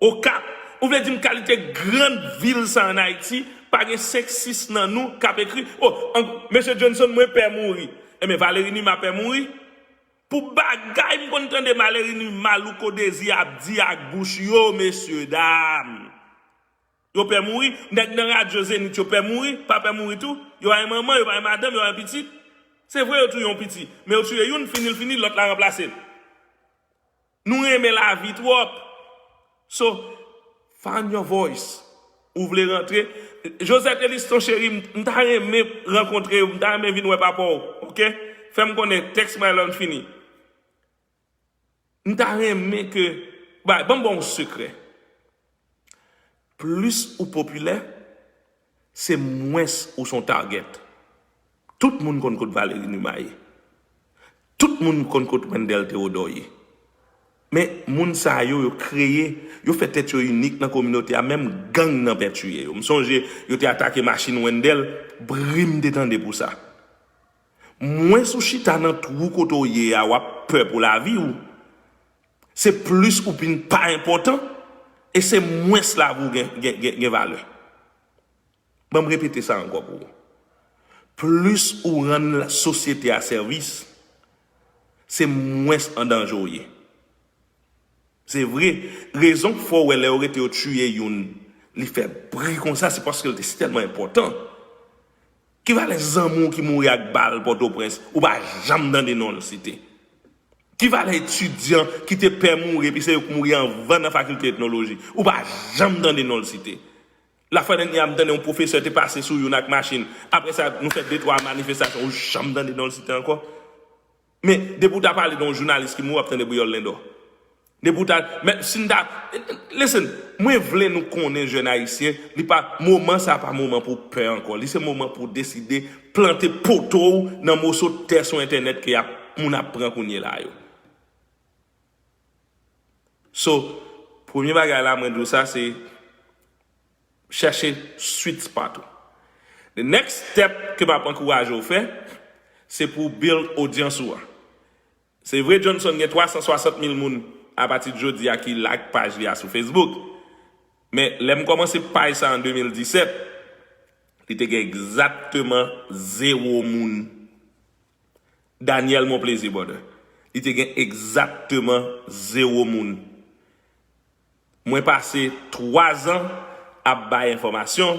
Okap, ou vle di m kalite grann vil sa ann Ayiti, pa gen senk sis nan nou k ap ekri? O, an, mesye Johnson, mwen pè mouri. Enben, Valery Numa pè mouri? Pou bagay m konn tande Valery Numa, Louko Désir ap di ak bouch yo, mesye dam. Yo pè mouri, nèg nan radyo Zenith yo pè mouri, pa pè mouri tou? Yo pa gen manman, yo pa gen madanm, yo pa gen pitit. Se vre yo touye yon piti, men yo touye youn, fini l fini, lòt la ranplase l. Nou renmen lavi twòp. So, find your voice. Ou vle rantre? Josette Eliston cheri, m, m ta renmen rankontre w, m ta renmen vin wè papa w, oke? Fè m konnen, tèks mwen lè n fini. M ta renmen ke, ba, ban m ba w yon sekrè. Plis ou popilè, se mwens ou se yon target. Tout moun konn kot Valery Numa ye. Tout moun konn kot Wendell Theodore ye. Men moun sa yo, yo kreye, yo fè tèt yo inik nan kominote a, menm gang nan pètiye yo. M sonje, yo te atake machin Wendell, bri m te tande pou sa. Mwens ou chita nan twou kote w ye a, w ap pè pou lavi w. Se plis ou vin pa enpòtan, e se mwens lavi w gen, gen, gen, gen valè. Ban m repete sa ankò pou ou. Plis ou rann la, sosyete a sèvis, se mwens an danje w ye. Se vre, rezon k fè w wè lè yo rete yo tiye youn, li fè bri konsa, se paske l te sitèlman enpòtan. Ki valè zanmi w ki mouri ak bal Pòtoprens, ou pa janm tande non l site? Ki valè etidyan ki te pè mouri, epi se yo k mouri anvan nan fakilte etnoloji, ou pa janm tande non l site? Lafwa dènye a, m tande yon pwofesè te pase sou youn ak machin. Apre sa, nou fè de twa manifestasyon, ou janm tande non l site ankò? Men, depi w ta pale de yon jounalis ki mouri, w ap tande Briyòl Lendò. Depi w ta, men, si n ta, listen, mwen vle nou konnen jèn ayisyen, li pa, moman sa pa moman pou pè ankò. Li se moman pou deside plante poto w nan moso tè sou entènèt ke y ap, moun ap pran kounye la yo. So, premye bagay la, mwen di w sa, se chèche sweet spot ou. The next step ke m ap ankouraje w fè, se pou w build odyans ou an. Se vre, Johnson gen twa san swasant mil moun apati de jodi a ki like paj li a sou Facebook. Men, lè m kòmanse paj sa an de mil disèt, li te gen egzakteman zewo moun. Daniel Monplaisir, brother. Li te gen egzakteman zewo moun. Mwen pase twa zan ap bay enfòmasyon.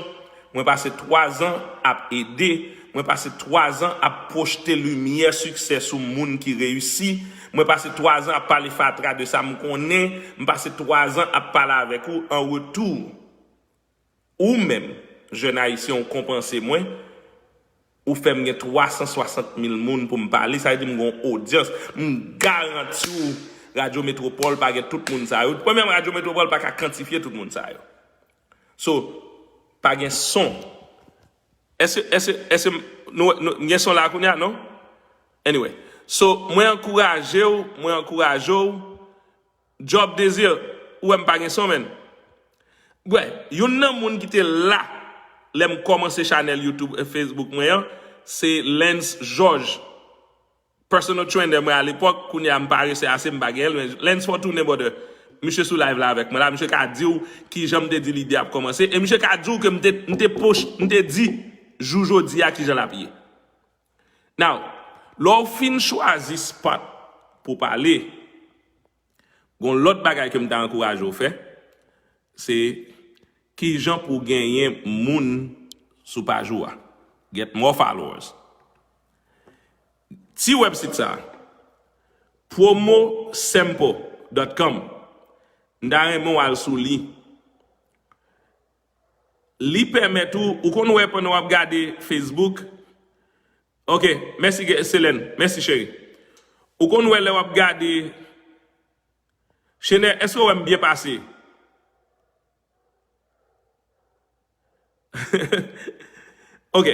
Mwen pase twa zan ap ede. Mwen pase twa zan ap pwojte limyè siksè sou moun ki reyisi. Mwen pase twa zan ap pale fatra de sa m konnen. M pase twa zan ap pale avèk ou an retou. Ou menm, jèn ayisyen, ou konpanse mwen, ou fè m gen twa san swasant mil moun pou m pale, sa vle di m gen yon odyans. M garanti w, Radyo Metwopòl pa gen tout moun sa yo. Premyèman, Radyo Metwopòl pa ka kantifye tout moun sa yo. So, pa gen son. Èske, èske, èske nou, nou gen son la kounye a, non? Anyway. So, mwen ankouraje w, mwen ankouraje w, Job Désir, ou wè m pa gen son, menn. Bwè, youn nan moun ki te la lè m kòmanse chanèl YouTube e Facebook mwen an, se Lens Georges. Personal trainer mwen alepòk, kounye a m parese ase, m pa gen l, men Lens fò tounen, brother. Misye sou live la avèk mwen la, misye ka di w kijan m te di lide ap kòmanse, e misye ka di w ke m te, m te post, m te di jou jodi a kijan l ap ye. Now, lè w fin chwazi spot pou pale, gon lòt bagay ke m ta ankouraje w fè, se kijan pou w genyen moun sou paj ou a. Get more followers. Ti website sa, promo sample dot com. M ta renmen w al sou li. Li pèmèt ou, ou konn wè pandan w ap gade Facebook, Ok, mèsi Ge-, Selèn. Mèsi, cheri. Ou konn wè lè w ap gade Chenè, èske w wè m byen pase? Ok.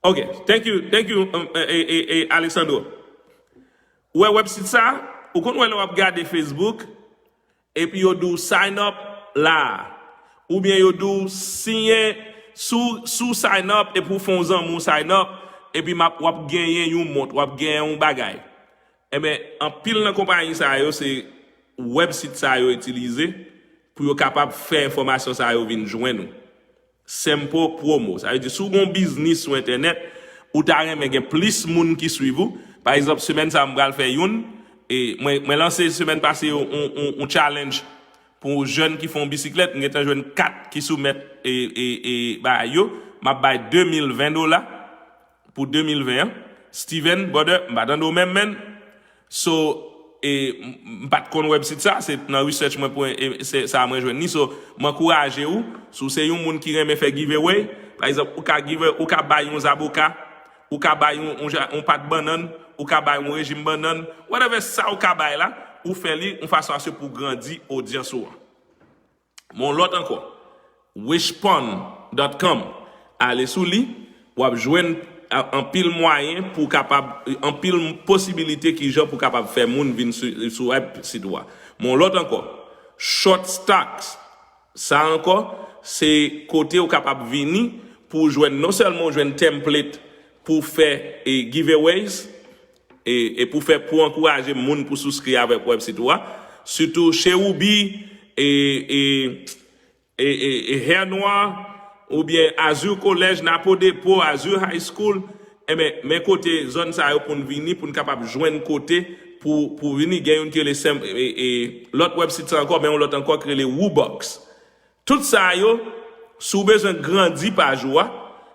Ok. Thank you, thank you, um, e, e, e, Alexandro. Ou wè website sa, ou konn wè lè w ap gade Facebook, epi yo di w sign up la, oubyen yo di w siyen sou, sou sign up, epi w fè yon zanmi w sign up, epi m ap, w ap genyen yon mont, w ap genyen yon bagay. Enben, anpil nan konpayi sa yo, se website sa yo itilize pou yo kapab fè enfòmasyon sa yo vin jwenn ou. Simple promo. Sa vle di, si w gen yon biznis sou entènèt, ou ta renmen gen plis moun ki swiv ou. Pa egzanp, semèn sa a, m pral fè youn. E mwen, mwen lanse semèn pase yon, yon, yon, yon challenge pou yon jèn ki fè yon bisiklèt. M gentan jwenn kat ki soumèt e, e, e, bagay yo. M ap bay de mil ven dola pou de mil ven an. Steven, brother, m pa tande w menm, menm. So, e, m m pa t konn website sa, se nan research mwen pou, e, se sa mwen jwenn li. So, m ankouraje w, si w se yon moun ki renmen fè giveaway, pa egzanp, ou ka give, ou ka bay yon zaboka, ou ka bay yon, yon, ja- yon pat bannann, ou ka bay yon rejim bannann, whatever sa ou ka bay la, ou fè li yon fason aske pou grandi odyans ou an. Men yon lòt ankò, wishpond dot com. Ale sou li, w ap jwenn a- anpil mwayen pou w kapab, anpil posibilite kijan pou w kapab fè moun vin sou, sou web sit ou a. Men yon lòt ankò, Short Stocks. Sa ankò, se kote w kapab vini pou w jwenn, non sèlman w jwenn template pou w fè, e, giveaways, e, e pou fè, pou ankouraje moun pou souskri avèk website ou a. Sitou Cherubi, e, e, e, e, e Hernwa, oubyen Azur College, Napo Depot, Azur High School. Enben, men kote zòn sa yo pou n vini, pou n kapab jwenn kote pou, pou vini. Gen youn ki rele Sem- e, e, lòt website sa ankò, men yon lòt ankò ki rele Woobucks. Tout sa yo, si w bezwen grandi paj ou a,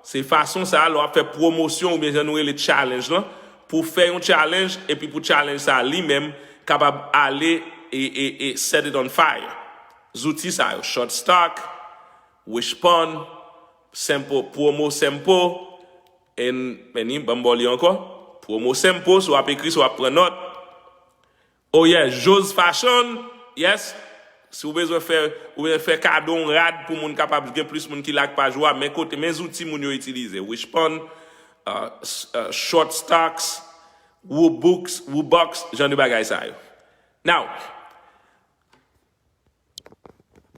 se fason sa a, lè w ap fè pwomosyon oubyen jan nou rele challenge lan, pou fè yon challenge, epi pou challenge sa a li menm kapab ale e, e, e set it on fire. Zouti sa yo, Short Stock, Wishpond, Simple, Promo Simple, and, and ban m ba w li ankò. Promo Simple, si w ap ekri, si w ap pran nòt. Oh yeah, Joe's Fashion, yes. Si w bezwen fè, ou bezwen fè kado yon rad pou moun kapab gen plis moun ki like paj ou a, men kote, men zouti moun yo itilize. Wishpond, uh, s- uh, Short Stocks, Woobucks, Woobucks, jan de bagay sa yo. Now,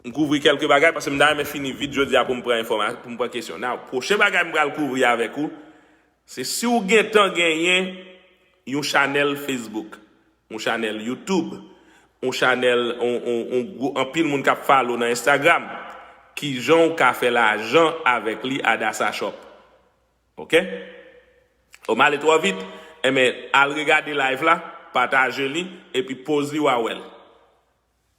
m kouvri kèlke bagay paske m ta renmen fini vit jodi a pou m pran enfòma- pou m pran kesyon. Now, pwochen bagay m pral kouvri avèk ou, se si w gentan genyen yon chanèl Facebook, yon chanèl YouTube, yon chanèl, on, on, on gwo, anpil moun k ap follow nan Instagram, kijan w ka fè lajan avèk li a Dasa Shop. Ok? O m ale twò vit, enben, al regade live la, pataje li, epi poz li, w a wè l.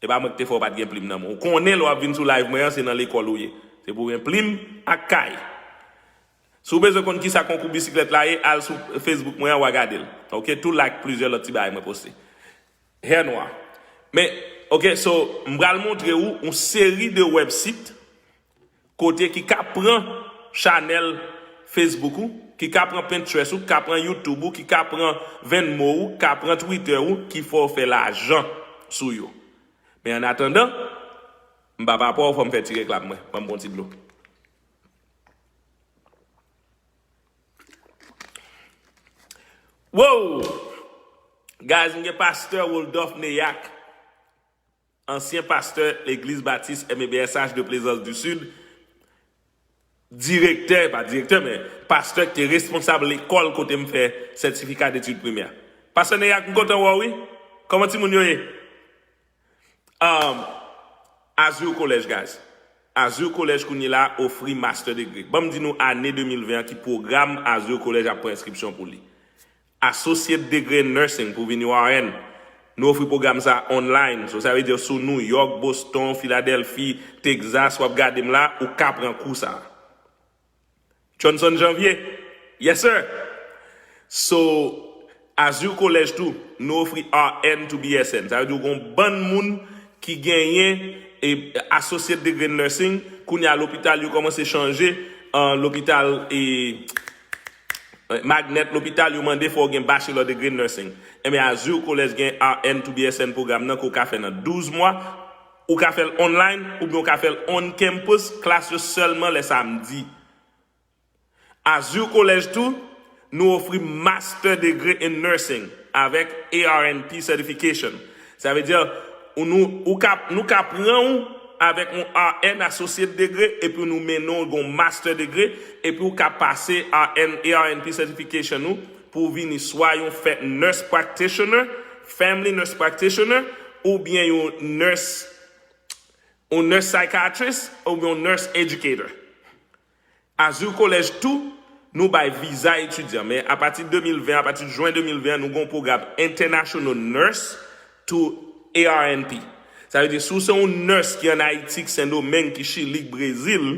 E pa mwen ki te fè w pa t gen plim nan men w. Ou konnen lè w ap vin sou live mwen an, se nan lekòl ou ye. Se pou w gen plim ak kay. Si w bezwen konn kisa konkou bisiklèt la ye, al sou Facebook mwen an, w a gade l. Ok, tou like plizyè lòt ti bagay mwen poste. Hernwa. Men, ok, so, m pral montre w yon seri de website kote ki ka pran chanèl Facebook ou, ki ka pran Pinterest ou, ki ka pran YouTube ou, ki ka pran Venmo ou, ki ka pran Twitter ou, ki fè w fè lajan sou yo. Men an atandan, m pa pa pran w, fò m fè ti reklam mwen. Ban m pran ti dlo. Wow! Guys, m gen pastè Woldorf Neyak, ansyen pastè Legliz Batis M E B S H de Plaisance du Sud, direktè, pa direktè, men pastè ki te responsab lekòl kote m fè sètifika detid primè. Pastè Neyak, m kontan wè w, wi. Kòman timoun yo ye? Um, Azur College, guys. Azur College kounye la ofri master degree. Ban m di nou ane de mil ven an ki pwogram Azur College ap pran enskripsyon pou li. Associate Degree in Nursing pou vini yon R N. Nou ofri pwogram sa online. So, sa vle di si w New York, Boston, Philadelphie, Texas, w ap gade m la, ou ka pran kou sa. Johnson Janvier. Yes, sir. So, Azur College tou, nou ofri R N to B S N. Sa vle di w gen yon bann moun ki genyen e associate degree in nursing. Kounye a lopital yo kòmanse chanje an lopital e Magnet, lopital, yo mande fò w gen bachelor degree nursing. Enben, Azur College gen R N to B S N pwogram nan ke w ka fè nan douz mwa, ou ka fè l online, oubyen w ka fè l on campus, klas yo sèlman lè samdi. Azur College tou, nou ofri Master Degree in Nursing avèk A R N P certification. Sa vle di, ou, nou, ou ka, nou ka pran ou avèk yon R N associate degree, epi nou mennen w gen yon master degree, epi ou ka pase R N, A R N P certification ou pou w vini swa yon fè nurse practitioner, family nurse practitioner, oubyen yon nurse, yon nurse psychiatrist, oubyen yon nurse educator. Azur College tou, nou bay viza etidyan, men apati de mil ven, apati de jen de mil ven, nou gen yon pwogram International Nurse to A R N P. Sa vle di, si w se yon nurse ki ann Ayiti, ki Sendomeng, ki Chili, ki Brezil,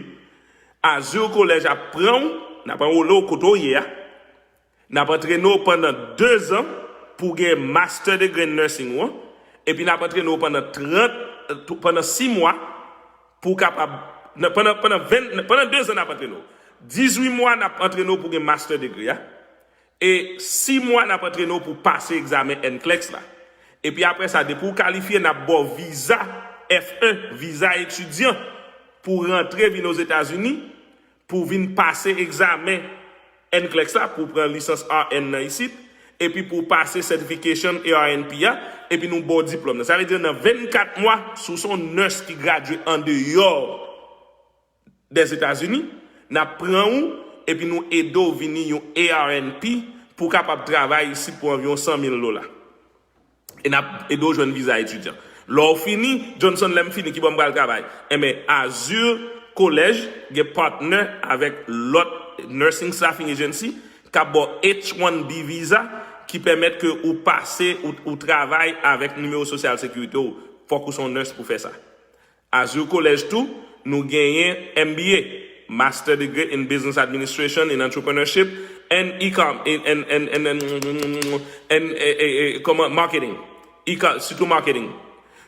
Azur College ap pran w, n ap anwole w kote w ye a, n ap antrene w pandan de zan pou w gen master degree in nursing ou an, epi n ap antrene w pandan trant, pandan sis mwa pou w kapab, nan, pandan, pandan ven, pandan de zan n ap antrene w. Dizuit mwa n ap antrene w pou w gen master degree a, e sis mwa n ap antrene w pou w pase egzamen NCLEX la. Epi apre sa, depi w kalifye, n ap ba w viza F un, viza etidyan, pou w rantre vin Ozetazini, pou w vin pase egzamen NCLEX la, pou w pran lisans R N nan isit, epi pou w pase certification A R N P a, epi nou ba w diplòm nan. Sa vle di nan vennkat mwa, si w se yon nurse ki gradye andeyò Dèzetazini, n ap pran ou, epi nou ede w vini yon A R N P pou w kapab travay isit pou anviwon san mil dola. E n ap ede w jwenn viza etidyan. Lè w fini, Johnson, lè m fini, ki bò m pral travay? Enben, Azur College gen partner avèk lòt nursing staffing agency k ap ba w H one B viza ki pèmèt ke ou pase, ou, ou travay avèk nimewo Social Security w. Fòk ou se yon nurse pou fè sa. Azur College tou, nou genyen M B A, Master Degree in Business Administration and Entrepreneurship and Ecom, and, and, and, and, and, and, eh, eh, eh, kòman, Marketing, Ecom, sitou Marketing.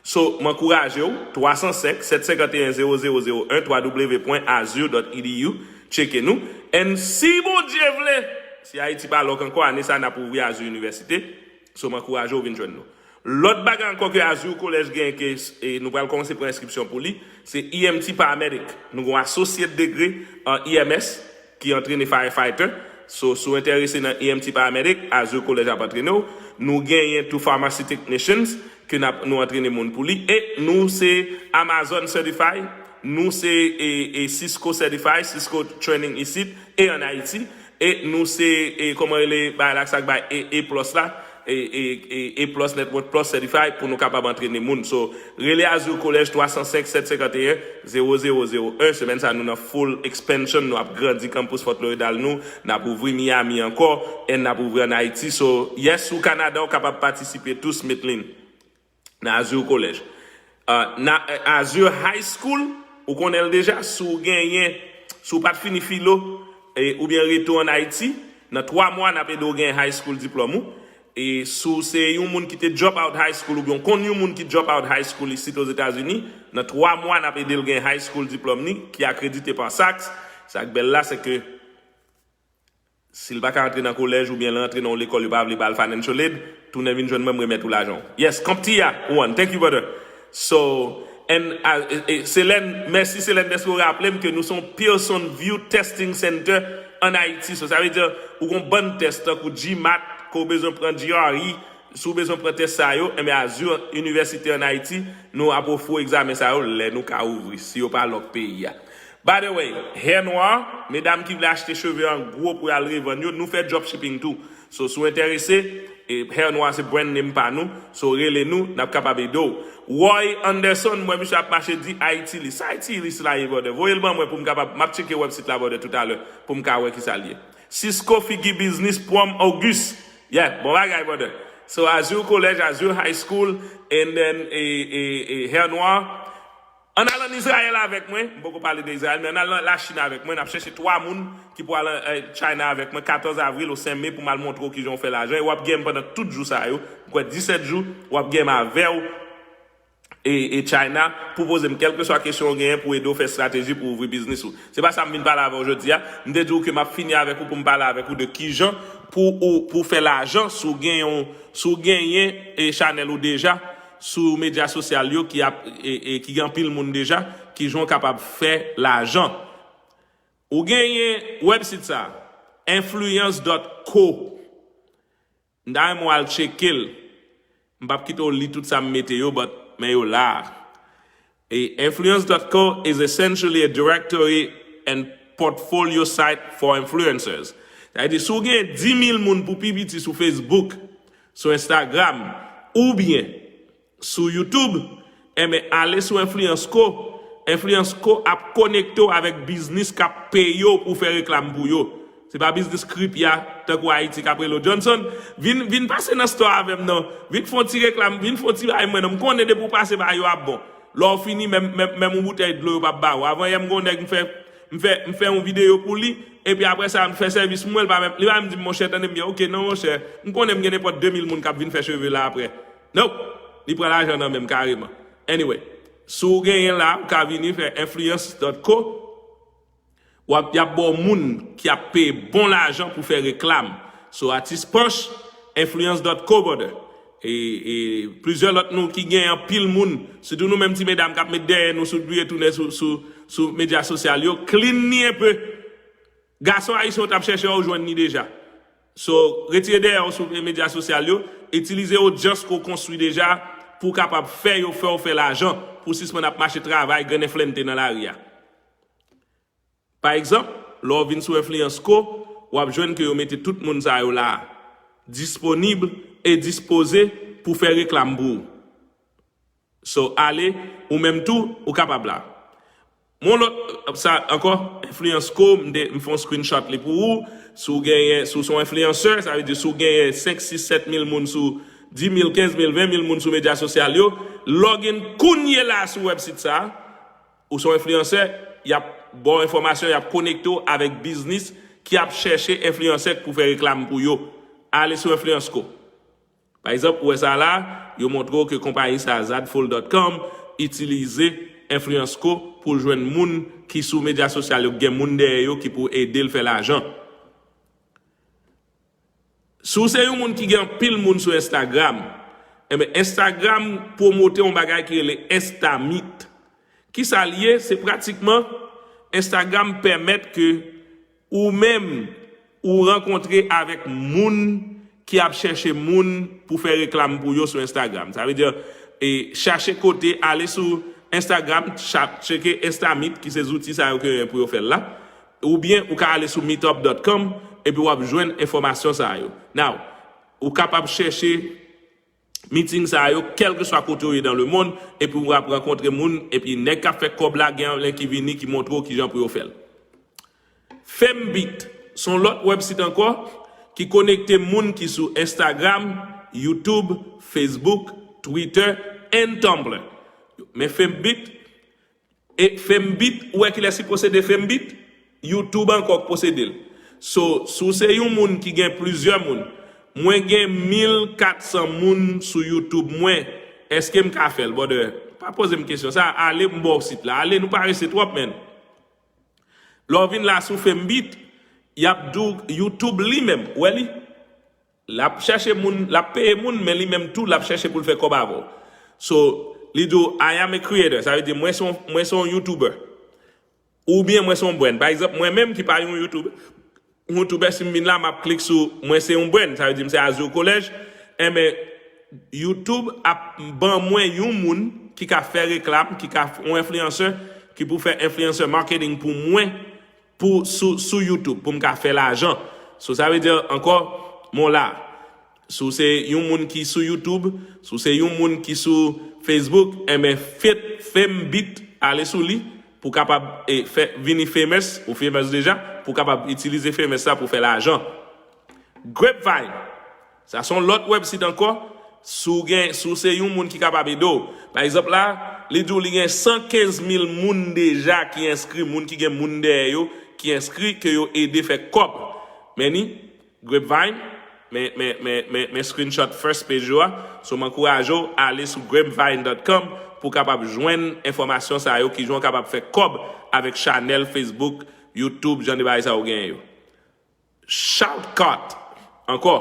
So, m ankouraje w, twa san senk, sèt senkanteyen, zewo zewo zewo en, twa w w w pwen azur dot e d u, tcheke nou. And si Bondye vle, si Ayiti pa lòk ankò, ane sa n ap ouvri Azur Université. So, m ankouraje w vin jwenn nou. Lòt bagay ankò ke Azur College gen ke, e, nou pral kòmanse pran enskripsyon pou li, se E M T paramedic. Nou gen yon associate degree an E M S ki antrene firefighter. So, si w enterese nan E M T paramedic, Azur College ap antrene w. Nou genyen tou pharmacy technicians ke n ap, nou antrene moun pou li. E nou se Amazon certified, nou se, e, e Cisco certified, Cisco training isit e an Ayiti. E nou se, e, kòman rele bagay la, sa k bay A, A plus la, e, e, e, A plus Network Plus Certified pou nou kapab antrene moun. So, rele Azur College twa san senk, sèt senkanteyen, zewo zewo zewo en. Semèn sa, nou nan full expansion, nou ap grandi campus Fort Lauderdale nou, n ap ouvri Miami ankò, and n ap ouvri an Ayiti. So, yes, ou Kanada, ou kapab patisipe tou, Smitlin. Nan Azur College. Ah, nan, eh, Azur High School, ou konnen l deja, si w genyen, si w pa t fini filo, e, oubyen reto an Ayiti, nan twa mwa, n ap ede w gen high school diplòm ou. E si w se yon moun ki te drop out high school, oubyen w konn yon moun ki drop out high school isit Ozetazini, nan twa mwa, n ap ede l gen high school diplòm ni, ki akredite pa SACS. Sa k bèl la, se ke si l pa ka antre nan kolèj oubyen l antre nan yon lekòl yo pa vle ba l financial aid, tounen vin jwenn mwen, m remèt ou lajan w. Yes, konpti a, one. Thank you, brother. So, and, uh, e, e, Selèn, mèsi Selèn dèske w raple m ke nou se yon Pearson View Testing Center an Ayiti. So, sa vle di, ou gon bann tès tankou GMAT, ke w bezwen pran GRE, si w bezwen pran tès sa yo, enben Azur Université an Ayiti, nou ap ofri w egzamen sa yo lè nou ka ouvri, si yo pa lòk peyi a. By the way, Hair Noir, medam ki vle achte cheve an gwo pou y al revann yo, nou fè dropshipping tou. So, si w enterese, e, Hair Noir se brand name pa nou. So, rele nou, n ap kapab ede w. Roy Anderson, m wè misye ap mache di Haitilis. Sa Haitilis la ye, brother? Voye l ban mwen pou m kapab, m ap tcheke website la, brother, toutalè, pou m ka wè kisa l ye. Cisco Figi Business Prom Auguste. Yeah, bon bagay, brother. So, Azur College, Azur High School, and then, e, e, e, Hair Noir. Ann al ann Izrayèl avèk mwen, m poko pale de Izrayèl, men ann al Lachin avèk mwen, n ap chèche twa moun ki pou al, eh, China avèk mwen, katòz avril o senk me pou m al montre w kijan w fè lajan, e w ap gen m pandan tout jou sa yo, m kwè disèt jou, w ap gen m avè w, e, e China pou poze m kèlkeswa kesyon w genyen pou ede w fè estrateji pou ouvri biznis ou. Se pa sa m vin pale avè w jodi a. M te di w ke m ap fini avèk ou pou m pale avèk ou de kijan pou ou pou fè lajan si w genyen, si w genyen e chanèl ou deja sou medya sosyal yo ki ap e, e ki gen anpil moun deja, kijan w kapab fè lajan. Ou genyen website sa, influence dot co. M ta renmen w al tcheke l. M p ap kite w li tout sa m mete yo, but men yo la. E influence dot co is essentially a directory and portfolio site for influencers. Sa vle di, si w gen dis mil moun pou pi piti sou Facebook, sou Instagram, oubyen sou YouTube, enben, ale sou Influence Co. Influence Co ap konekte w avèk biznis k ap peye w pou w fè reklam pou yo. Se pa biznis kripi a, tankou Ayiti k ap rele w Johnson. Vin, vin pase nan store avè m non. Vin fè yon ti reklam, vin fè yon ti bay mwen non. M konnen depi w pase bay yo ap bon. Lè w fini, menm, menm, menm yon boutèy dlo yo p ap ba ou. Avan yè, m gen yon nèg m fè, m fè, m fè yon videyo pou li, epi apre sa, m fè sèvis pou mwen, li pa menm, li pa menm di m, monchè, tande m byen, oke, non, monchè, m konnen m gen nenpòt de mil moun k ap vin fè cheve la apre. Nope! Li pran lajan nan men m kareman. Anyway, si w genyen la, ou ka vini fè influence dot co. W ap, y ap ba w moun ki ap peye bon lajan pou fè reklam. So, Atis Pòch, influence dot co, brother. E, e plizyè lòt nou ki gen anpil moun, sitou nou menm ti medam k ap met dèyè nou sou dwye tounen sou, sou, sou medya sosyal yo, clean ni enpe. Gason ayisyen w t ap chèche a, ou jwenn ni deja. So, retire dèyè w sou medya sosyal yo, itilize odyans ke w konstwi deja pou w kapab fè yo fè w fè lajan, pou w sispann ap mache travay grennen flennte nan lari a. Pa egzanp, lè w vin sou Influence Co, w ap jwenn ke yo mete tout moun sa yo la a, disponib e dispoze pou fè reklam pou ou. So, ale, ou menm tou, ou kapab la. Mon lòt, sa ankò, Influence Co, m te, m fè yon screenshot li pou ou. Si w genyen, si w se yon influencer, sa vle di si w genyen senk, sis, sèt mil moun sou, dis mil, kenz mil, ven mil moun sou medya sosyal yo, log in kounye la sou website sa a. Ou se yon influencer, y ap ba w enfòmasyon, y ap konekte w avèk biznis ki ap chèche influencer pou fè reklam pou yo. Ale sou Influence Co. Pa egzanp, ou wè sa la, yo montre w ke konpayi sa, zadful dot com, itilize Influence Co pou l jwenn moun ki sou medya sosyal yo, gen moun dèyè yo ki pou ede l fè lajan. Si w se yon moun ki gen anpil moun sou Instagram, enben, Instagram pwomote yon bagay ki rele Instamit. Kisa l ye? Se pratikman Instagram pèmèt ke ou menm, ou rankontre avèk moun ki ap chèche moun pou fè reklam pou yo sou Instagram. Sa vle di, e, chache kote, ale sou Instagram, cha-, tcheke Instamit, ki se zouti sa yo ke yo gen pou yo fè l la. Oubyen, ou ka ale sou meetup dot com, epi w ap jwenn enfòmasyon sa yo. Now, ou kapab chèche meeting sa yo, kèlkeswa kote w ye dans le monde, epi w ap rankontre moun, epi nèg k ap fè kòb la, gen anlè ki vini, ki montre w kijan pou yo fè l. Fembit, se yon lòt website ankò, ki konekte moun ki sou Instagram, YouTube, Facebook, Twitter, and Tumblr. Men Fembit, e Fembit, ou wè kilès ki posede Fembit? YouTube ankò k posede l. So, si w se yon moun ki gen plizyè moun, mwen gen mil kat san moun sou YouTube mwen, èske m ka fè l, brother? Pa poze m kesyon sa, ale m ba w sit la. Ale, nou parese twòp, man. Lè w vin la sou Fembit, y ap di w YouTube li menm, ou wè li? L ap chèche moun, l ap peye moun, men li menm tou, l ap chèche pou l fè kòb avè w. So, li di w, "I am a creator," sa vle di, "Mwen se yon, mwen se yon YouTuber." Oubyen mwen se yon brand. Pa egzanp, mwen menm ki pa yon YouTuber, YouTuber, si m vin la, m ap klik sou, "Mwen se yon brand," sa vle di, "M se Azur College." Enben, YouTube ap ban mwen yon moun ki ka fè reklam, ki ka f-, yon influencer, ki pou fè influencer marketing pou mwen, pou, sou, sou YouTube, pou m ka fè lajan. So, sa vle di ankò, mon la. Si w se yon moun ki sou YouTube, si w se yon moun ki sou Facebook, enben, fè, Fembit, ale sou li, pou kapab, e, fè, vini famous, ou famous deja, pou kapab itilize famous sa pou fè lajan. Grapevine, sa se yon lòt website ankò, si w gen, si w se yon moun ki kapab ede w. Pa egzanp la, li di w li gen san kenz mil moun deja ki enskri, moun ki gen moun dèyè yo, ki enskri, ke yo ede fè kòb. Men ni, Grapevine, Men, men, men, men, men screenshot first page yo a. So, m ankouraje w ale sou grapevine dot com pou w kapab jwenn enfòmasyon sa yo, kijan w kapab fè kòb avèk chanèl Facebook, YouTube, jan de bagay sa yo genyen yo. Shoutcart, ankò.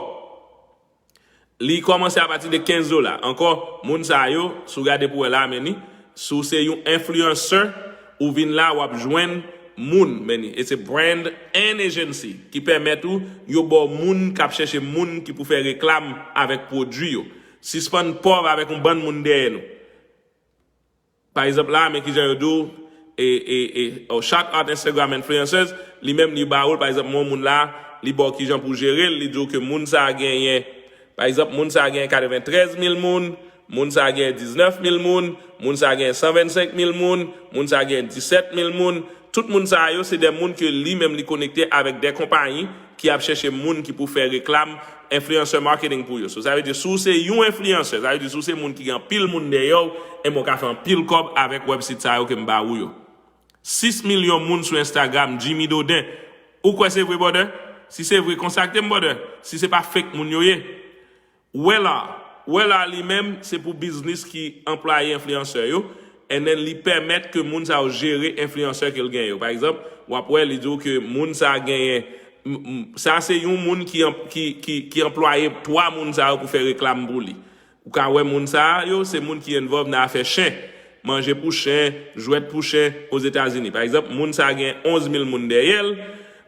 Li kòmanse apati de kenz dola. Ankò, moun sa yo, si w gade pou wè la, men ni, si w se yon influencer, ou vin la, w ap jwenn moun, men ni. E se brand and agency ki pèmèt ou, yo ba w moun k ap chèche moun ki pou fè reklam avèk pwodui yo. Sispann pòv avèk yon bann moun dèyè nou. Pa egzanp la, men kijan yo di w, e, e, e, oh, shoutcart Instagram influencers, li menm li ba ou l, pa egzanp, yon moun la, li ba w kijan pou jere l, li di w ke moun sa a genyen, pa egzanp, moun sa a genyen katreventrèz mil moun, moun sa a genyen diznèf mil moun, moun sa a genyen san vennsenk mil moun, moun sa a genyen disèt mil moun, tout moun sa yo, se de moun ke li menm li konekte avèk de konpayi ki ap chèche moun ki pou fè reklam, influencer marketing pou yo. So, sa vle di, si w se yon influencer, sa vle di, si w se moun ki gen anpil moun dèyè w, enben, w ka fè anpil kòb avèk website sa yo ke m ba ou yo. Sis milyon moun sou Instagram, Jimmy Dodin. Ou kwè se vre, brother? Si se vre, kontakte m, brother. Si se pa fake moun yo ye. Wella, Wella li menm, se pou biznis ki anplwaye enfliyansè yo, and then li pèmèt ke moun sa yo jere enfliyansè ke l gen yo. Pa egzanp, w ap wè li di w ke moun sa genyen, m- m- sa se yon moun ki, an- ki, ki, ki anplwaye twa moun sa yo pou fè reklam pou li. Ou ka wè moun sa yo, se moun ki involve nan afè chen, manje pou chen, jwèt pou chen Ozetazini. Pa egzanp, moun sa gen onz mil moun dèyè l,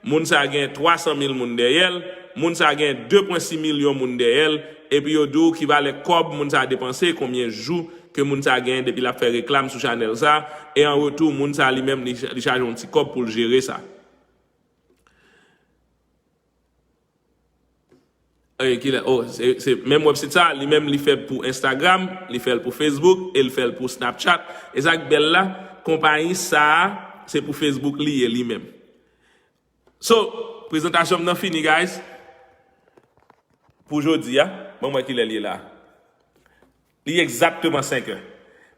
moun sa gen twa san mil moun dèyè l, moun sa gen de pwen sis milyon moun dèyè l, epi yo di w ki valè kòb moun sa depanse, konbyen jou ke moun sa gen depi l ap fè reklam sou chanèl sa, e an retou, moun sa li menm li, li chaje yon ti kòb pou l jere sa. E, kilè, oh, se, se menm website sa, li menm li fè pou Instagram, li fè l pou Facebook, e l fè l pou Snapchat. E sa k bèl la, konpayi sa a, se pou Facebook li ye li menm. So, prezantasyon m nan fini, guys. Pou jodi a, ban m wè kilè l ye la. Li egzakteman senk è.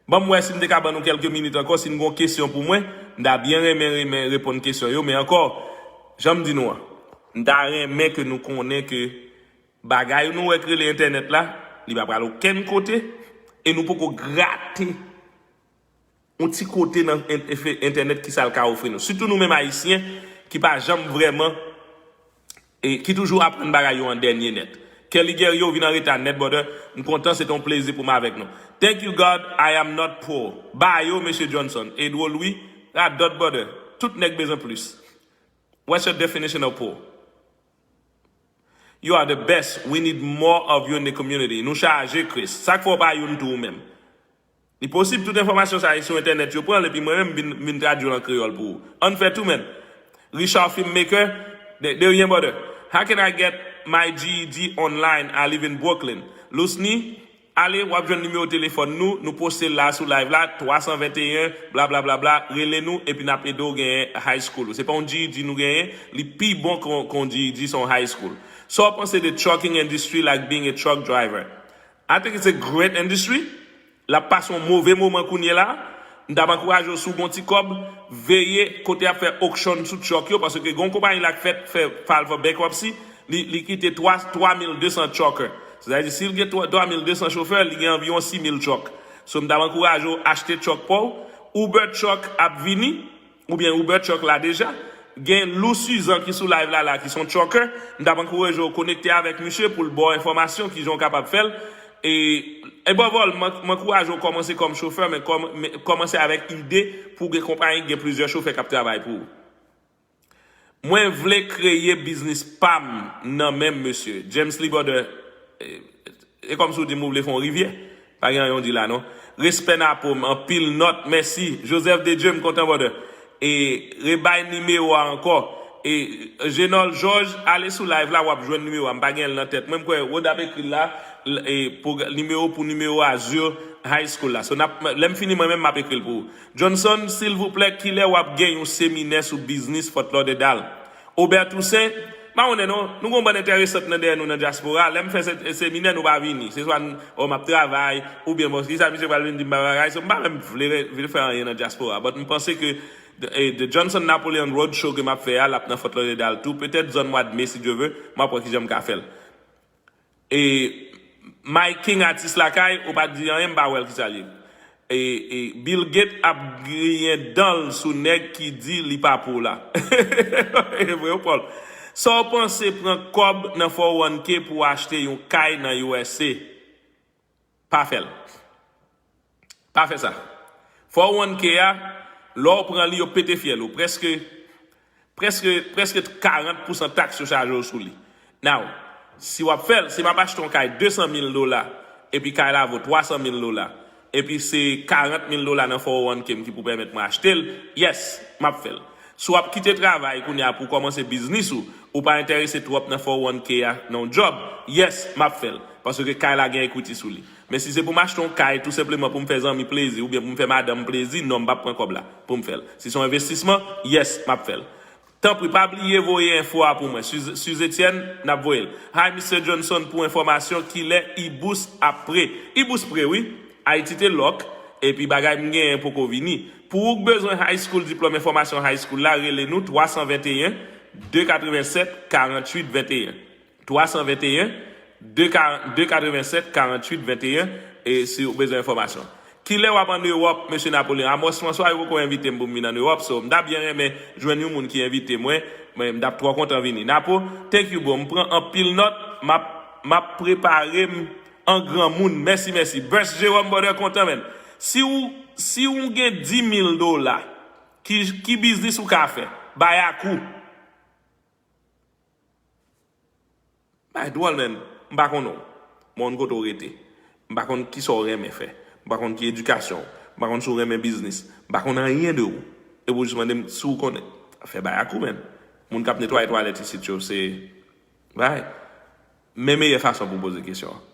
Ban m wè si m te ka ban nou kèlke minit ankò, si n gon kesyon pou mwen, m ta byen renmen, renmen reponn kesyon yo, men ankò, jan m di nou an, m ta renmen ke nou konnen ke bagay nou wè k rele entènèt la, li pa pral okenn kote, e nou poko grate yon ti kote nan en- efe- entènèt ki sa l ka ofri nou. Sitou nou menm Ayisyen ki pa janm vrèman, e ki toujou aprann bagay yo an dènye nèt. Kelly Guerrier, ou vin an reta nèt, brother. M kontan, se te yon plezi pou m avèk nou. Thank you, God, I am not poor. Ba yo, Mesye Johnson. Edro Louis, radòt, brother. Tout nèg bezwen plis. What's your definition of poor? You are the best. We need more of you in the community. Nou chaje, Chris. Sa k fè w pa youn tou ou menm? Li posib tout enfòmasyon sa yo sou entènèt yo pran l epi mwen menm m vin, m vin tradui l an kreyòl pou ou. Ann fè tou, man. Richard Filmmaker, de, de rien, brother. How can I get my G E D online? I live in Brooklyn. Lousny, ale, w ap jwenn nimewo telefòn nou, nou poste l la sou live la, twa san venteyen, bla, bla, bla, bla, rele nou, epi n ap ede w genyen high school ou. Se pa yon G E D nou genyen, li pi bon ke yon, ke yon G E D, se yon high school. Sa w panse de trucking industry, like being a truck driver? I think it's a great industry. L ap pase yon move moman kounye la. M t ap ankouraje w, si w gen yon ti kòb, veye kote y ap fè auction sou truck yo, paske gen yon konpayi la k fèt fè file for bankruptcy, li, li kite twa, twa mil de san trucker. Sètadi, si l gen twa, twa mil de san chofè, li gen anviwon sis mil truck. So, m t ap ankouraje w achte truck pa w. Uber truck ap vini, oubyen Uber truck la deja. Gen Lou Suzan ki sou live la, la, ki se yon trucker. M t ap ankouraje w konekte avèk misye pou l ba w enfòmasyon kijan w kapab fè l. E, above all, m, m ankouraje w kòmanse kòm chofè, men kòm, men kòmanse avèk ide pou gen konpayi ki gen plizyè chofè k ap travay pou ou. Mwen vle kreye biznis pa m nan men m, mesye. James Lee, brother, e, e kòmsi w di m ou vle fè yon rivyè. Pa gen anyen w di la, non. Respè Napo m, anpil nòt, mèsi. Joseph Dedieu, m kontan, brother. E rebay nimewo a ankò. E Genol George, ale sou live la, w ap jwenn nimewo a. M pa gen l nan tèt mwen. M kwè Rod ap ekri l la, l- e, pou, nimewo pou nimewo a Azure High School la. So, n ap, lè m fini, mwen menm, m ap ekri l pou ou. Johnson, silvouplè, kilè w ap gen yon seminè sou biznis Fort Lauderdale? Obert Toussaint, m pa konnen non, nou gon bann enteresant nan dèyè nou nan dyaspora, lè m fè se- seminè nou pa vini, se swa n- o m ap travay, oubyen bon, kisa misye pral vin di m pa bagay, so m pa menm vle, vle fè anyen nan dyaspora, but m panse ke the, eh, the Johnson Napoleon Road Show ke m ap fè a, l ap nan Fort Lauderdale tou, petèt zòn mwa d me si Dye ve, m ap wè kijan m ka fè l. E Mike King, atis lakay, ou pa di anyen, m pa wè l kisa l ye. E, e Bill Gates ap griyen dan l sou nèg ki di li pa pou la. E vre, Paul. Sa w panse pran kòb nan four oh one K pou w achte yon kay nan U S A? Pa fè l. Pa fè sa. Four oh one K a, lè w pran li, yo pete fyèl ou. Prèske, prèske, prèske karant pousan taks yo chaje w sou li. Now, si w ap fè l, si m ap achte yon kay de san mil dola, epi kay la vo twa san mil dola, epi se karant mil dola nan four oh one K m ki pou pèmèt mwen achte l, yes, m ap fè l. Si w ap kite travay kounye a pou w kòmanse biznis ou, ou pa enterese twòp nan four oh one K a nan yon djòb, yes, m ap fè l. Paske kay la gen ekwiti sou li. Men si se pou m achte yon kay tou senpleman pou m fè zanmi plezi oubyen pou m fè madanm plezi, non, m p ap pran kòb la pou m fè l. Si se yon envestisman, yes, m ap fè l. Tanpri, pa bliye voye enfo a pou mwen. Suze Etienne, n ap voye l. Hi, Mister Johnson, pou enfòmasyon, kilè Ibous ap pre? Ibous pre, wi. Ayiti te lòk, epi bagay m genyen poko vini. Pou ou k bezwen high school, diplòm enfòmasyon high school la, rele nou twa san venteyen, de katrevennsèt, karanntuit venteyen. Twa san venteyen, de katrevennsèt, karanntuit venteyen, e si w bezwen enfòmasyon. Kilè w ap ann Ewòp, Mesye Napoleon? Amos François, yo poko envite m pou m vin ann Ewòp, so m ta byen renmen jwenn yon moun ki envite mwen, men m t ap twò kontan vini. Napo, thank you, bro. M pran anpil nòt, m ap, m ap prepare m an granmoun. Mèsi, mèsi. Best Jerome, brother, kontan, men. Si w, si w gen dis mil dola, ki, ki biznis ou ka fè? Bayakou. Bay dwòl, men. M pa konnen w. M pa konn kote w rete. M pa konn kisa w renmen fè. M pa konn ki edikasyon w. M pa konn si w renmen biznis. M pa konn anyen de ou. Epi w jis mande m si w konnen. Fè bayakou, men. Moun k ap netwaye twalèt isit yo, se, bay. Men meyè fason pou w poze kesyon an.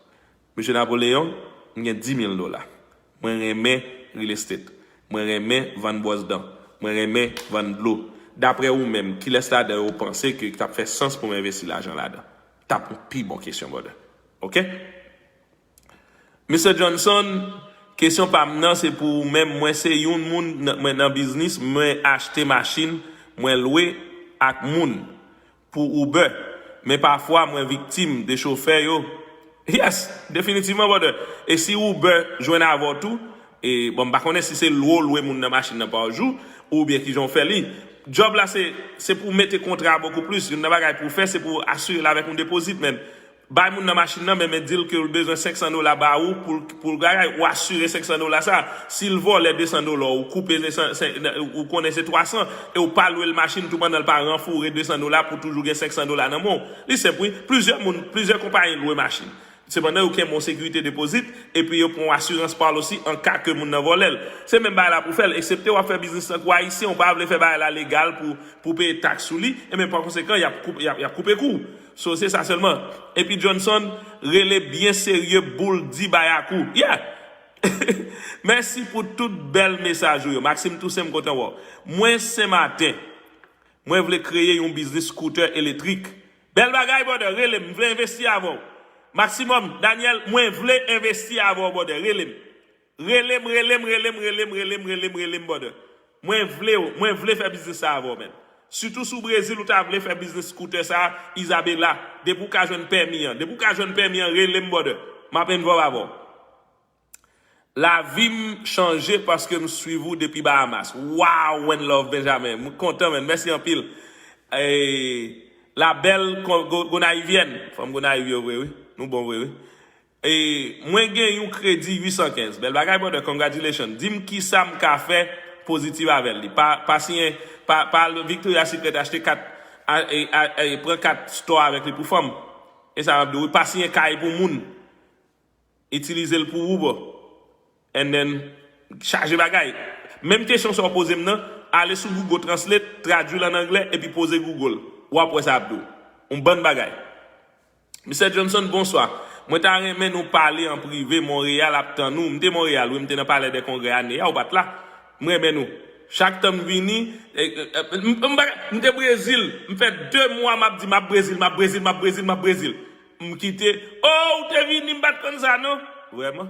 Mesye Napoleon, m gen dis mil dola. Mwen renmen real estate. Mwen renmen vann bwòs dan. Mwen renmen vann dlo. Daprè ou menm, kilès ladan yo w panse ke t ap fè sans pou m envesti lajan ladan? T ap yon pi bon kesyon, brother. Oke? Mister Johnson, kesyon pa m nan se pou ou menm. Mwen se youn moun nan, mwen nan biznis, mwen achte machin, mwen lwe ak moun pou Uber, men pafwa mwen viktim de chofè yo. Yes, definitivman, brother. E si Uber jwenn avè w tou, e, bon, m pa konnen si se lwe w lwe moun nan machin nan pa jou, oubyen kijan w fè li. Djòb la se, se pou w mete kontra bokou plis. Youn nan bagay pou w fè, se pou w asire l avèk yon depozit, men. Bay moun nan machin nan, men, men di l ke l bezwen senk san dola ba ou pou l, pou l bagay, ou asire senk san dola sa. Si l vòlè de san dola, ou koupe de san, sen, ou konnen se twa san, e ou pa lwe l machin tou pandan l pa ranfoure de san dola pou toujou gen senk san dola nan men w. Li senp, wi. Plizyè moun, plizyè konpayi lwe machin. Sepandan, yo kenbe yon sekirite depozit, epi yo pran yon asirans policy an ka ke moun nan vòlè l. Se menm bagay la pou fè l, eksepte w ap fè biznis tankou Ayisyen, ou pa vle fè bagay la legal pou, pou peye taks sou li, e men pa konsekan, y ap koupe, y ap, y ap koupe kou w. So, se sa sèlman. Epi Johnson, rele byen serye, boul di bayakou. Yeah! Mèsi pou tout bèl mesaj ou yo. Maxime Toussaint, m kontan wè w. Mwen, Senmaten, mwen vle kreye yon biznis scooter elektrik. Bèl bagay, brother, rele m, m vle envesti avè w. Maximum, Daniel, mwen vle envesti avè w, brother, rele m. Rele m, rele m, rele m, rele m, rele m, rele m, rele m, brother. Mwen vle w, mwen vle fè biznis sa avè w, man. Sitou si w Brezil, ou ta vle fè biznis scooter sa, Isabela. Depi w ka jwenn pèmi an. Depi w ka jwenn pèmi an, rele m, brother. M ap involve avè w. Lavi m chanje paske m swiv ou depi Bahamas. Wow, One Love Benjamin. M kontan, man. Mèsi anpil. E, la belle Go-, Go-, Gonayivyèn. Fanm Gonayiv yo vre, wi. Nou bon vre, wi. E, mwen gen yon kredi uit san kenz. Bèl bagay, brother. Congratulations. Di m kisa m ka fè pozitif avè l. Li pa, pa siyen, pa, pa al Victoria's Secret achte kat, a, e, a, e, pran kat store avèk li pou fanm. E sa m ap di w, wi. Pa siyen kay pou moun. Itilize l pou ou, bro. And then, chaje bagay. Menm kesyon sa w poze m nan, ale sou Google Translate, tradui l an anglè, epi poze Google. W ap wè sa ap di w. Yon bann bagay. Mister Johnson, bonswa. Mwen ta renmen nou pale an prive, Monreyal ap tann ou. M te Monreyal, wi, m te nan Palais des Congrès a, Neya, ou pa t la. M renmen nou. Chak tan m vini, e, e, e, m, m, m te Brezil. M fè de mwa m ap di, "M ap Brezil, m ap Brezil, m ap Brezil, m ap Brezil." M kite, "Oh, ou te vini, m pa t konn sa, non." Vrèman.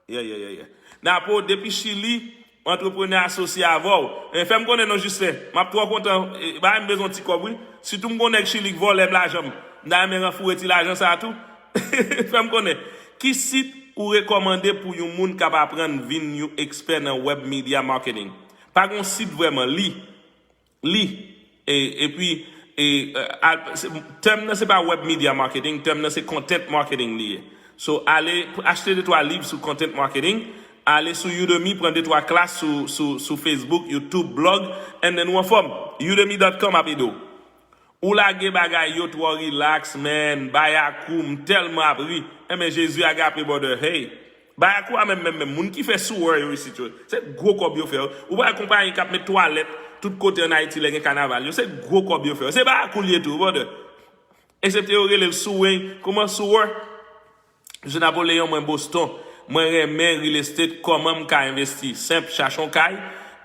Yeah, yeah, yeah, yeah. Napo, depi Chili, antreprenè asosye avè w. E, fè m konnen non, Justin. M ap twò kontan. E, ba, m bezwen ti kòb, wi. Sitou m gon nèg Chili k vòlè m lajan m. M ta renmen ranfoure ti lajan sa a tou. Fè m konnen, ki sit ou rekòmande pou yon moun k ap aprann vin yon ekspè nan web media marketing? Pa gen yon sit vrèman, li. Li. E, epi, e, e, al- se- tèm nan se pa web media marketing, tèm nan se content marketing li ye. So, ale achte de twa liv sou content marketing, ale sou Udemy, pran de twa klas sou, sou, sou Facebook, YouTube, blog, and then ou anfòm. Udemy dot com ap ede w. Ou lage bagay yo twò relax, man. Bayakou, m tèlman ap ri. Enben, Jezi agape, brother. Hey. Bayakou a menm, menm, menm. Moun ki fè sewer yo isit yo. Se gwo kòb yo fè. Ou pa konpayi k ap met twalèt tout kote ann Ayiti lè gen kanaval yo. Se gwo kòb yo fè. Se Bayakou l ye tou, brother. Eksepte yo rele l sewer. Kòman sewer? Misye Napoleon, mwen Boston. Mwen renmen real estate, kòman m ka envesti? Senp, chache yon kay,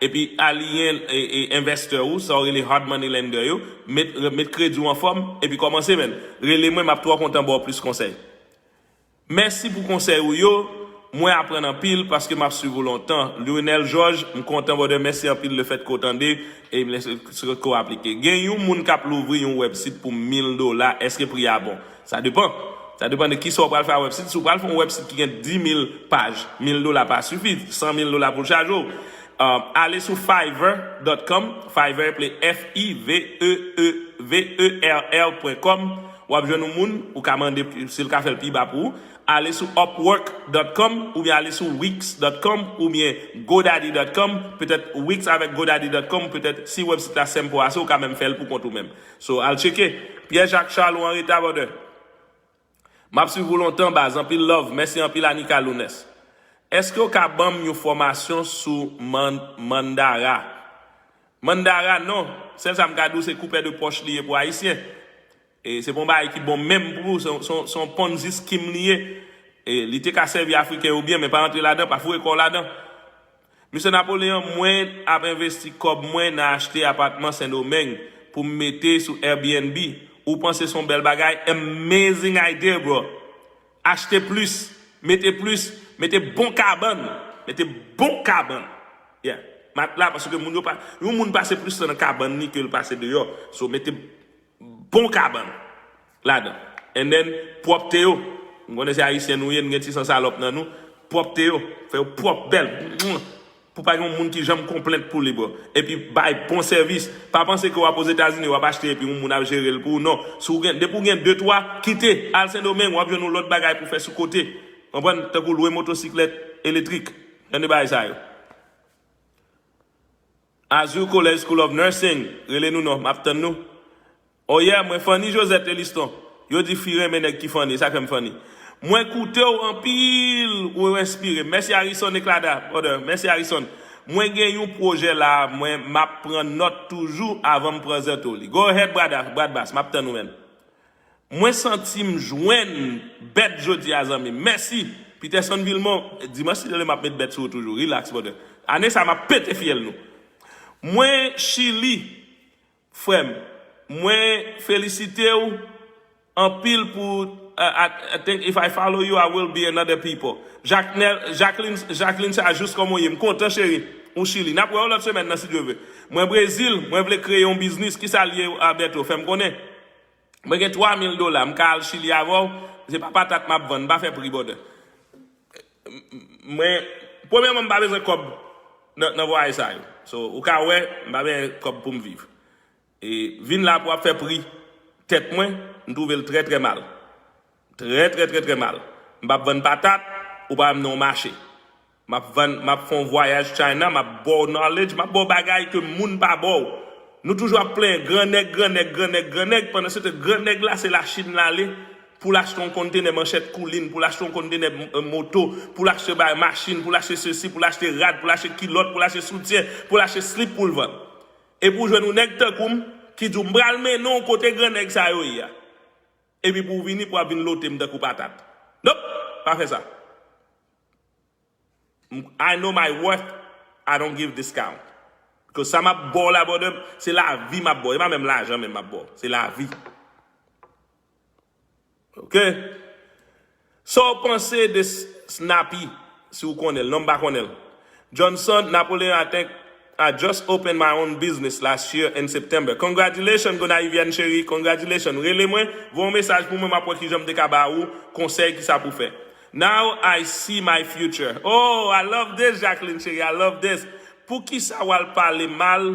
epi aliyen e, e, envestè ou, sa w rele hard money lender yo, met, met kredi w anfòm, epi kòmanse, man. Rele mwen, m ap twò kontan ba w plis konsèy. Mèsi pou konsèy ou yo, mwen aprann anpil paske m ap swiv ou lontan. Lionel Georges, m kontan, brother, mèsi anpil lefèt ke w tande, e lefèt ke w aplike. Gen yon moun k ap louvri yon website pou mil dola, èske pri a bon? Sa depan. Sa depan de kisa w pral fè a website. Si w pral fè yon website ki gen dis mil paj, mil dola pa sifi. San mil dola pou l chaje w. Um, ale sou fiverr dot com. Fiverr eple F I V E E V E R R pwen kòm. W ap jwenn yon moun, ou ka mande si l ka fè l pi ba pou ou. Ale sou upwork dot com oubyen ale sou wix dot com oubyen godaddy dot com. Petèt Wix avèk godaddy dot com, petèt si website la senp pou ase, ou ka menm fè l pou kont ou menm. So, al tcheke. Pierre Jacques Charles, ou an reta, brother. M ap swiv ou lontan, baz. Anpil love. Mèsi anpil, Anika Lunes. Èske w ka ban m yon fòmasyon sou Man- Mandara? Mandara, non. Sèl sa m ka di w, se koupè de pòch li ye pou Ayisyen. E se pa yon bagay ki bon menm pou ou, se yon- se yon- se yon Ponzi scheme li ye. E li te ka sèvi Afriken yo byen, men pa rantre ladan, pa foure kò w ladan. Misye Napoleon, mwen ap envesti kòb mwen nan achte apatman Sendomeng pou m mete sou Airbnb. Ou panse se yon bèl bagay? Amazing idea, bro. Achte plis, mete plis, mete bon kabann, mete bon kabann. Yeah. Matla, paske moun yo pa, yon moun pase plis tan nan kabann li ke l pase deyò. So, mete bon kabann ladan. And then, pwòpte yo. M konnen se Ayisyen nou ye, nou gen ti san salòp nan nou. Pwòpte yo. Fè yo pwòp, bèl. Pou pa gen yon moun ki janm konplent pou li, bro. Epi bay bon sèvis. Pa panse ke w ap Ozetazini, w ap achte epi yon moun ap jere l pou ou. Non. Si w gen, depi w gen de, twa, kite. Al Sendomeng, w ap jwenn yon lòt bagay pou fè sou kote. Konprann? Tankou lwe motosiklèt elektrik. Jan de bagay sa yo. Azur College School of Nursing. Rele nou non. M ap tann nou. Oh yeah, mwen funny Josette Eliston. Yo di fi renmen nèg ki funny, sa fè m funny. Mwen koute w anpil, ou enspire. Mèsi Harrison Eklada, brother. Mèsi Harrison. Mwen gen yon pwojè la, mwen m ap pran nòt toujou avan m prezante w li. Go ahead, brada, Bradbas, m ap tann ou, man. Mwen santi m jwenn bèt jodi a, zanmi m. Mèsi. Peterson Vilmont, dimanch si Dye vle m ap met bèt sou ou toujou. Relax, brother. Ane sa, m ap pete fyèl nou. Mwen Chili, Frè m, mwen felisite w anpil pou, uh, I, I think if I follow you, I will be another people. Jacqueline, Jacqueline, Jacqueline sa jis kòman w ye. M kontan, cheri. Ou Chili. N ap wè w lòt semèn nan, si Dye vle. Mwen Brezil, mwen vle kreye yon biznis. Kisa l ye, Alberto? Fè m konnen. Mwen gen twa mil dola. M ka al Chili avè w. Se pa patat m ap vann. M pa fè pri, brother. Mwen, premyèman, m pa bezwen kòb nan, nan vwayaj sa yo. So, ou ka wè, m pa bezwen kòb pou m viv. E vin la pou ap fè pri tèt mwen, m twouve l trè, trè mal. Trè, trè, trè, trè mal. M p ap vann patat, ou pa wè m nan yon mache. M ap vann, m ap fè yon vwayaj China, m ap ba w knowledge, m ap ba w bagay ke moun pa ba w. Nou toujou ap plenyen, gran nèg, gran nèg, gran nèg, gran nèg, pandan se tan gran nèg la, se Lachin l ale, pou l achte yon kontenè manchèt koulin, pou l achte yon kontenè, eh, moto, pou l achte bay machin, pou l achte sesi, pou l achte rad, pou l achte kilòt, pou l achte soutyen, pou l achte slip pou l vann. Epi w jwenn yon nèg tankou m ki di w, "M pral mennen w kote gran nèg sa yo ye a." Epi pou w vini, pou w ap vin lote m tankou patat. Nope, pa fè sa. I know my worth, I don't give discount. Because sa m ap ba w la, brother, se lavi m ap ba w. E pa menm lajan menm m ap ba w. Se lavi. Ok? Sa w panse de S-, Snappy, si w konnen l? Non, m pa konnen l. Johnson, Napoleon, I think, I just opened my own business last year in September. Congratulations, Gonayivyèn cheri. Congratulations. Rele mwen, voye yon mesaj pou mwen, m ap wè kijan m te ka ba ou konsèy ki sa pou fè. Now I see my future. Oh, I love this, Jacqueline cheri. I love this. Poukisa w al pale mal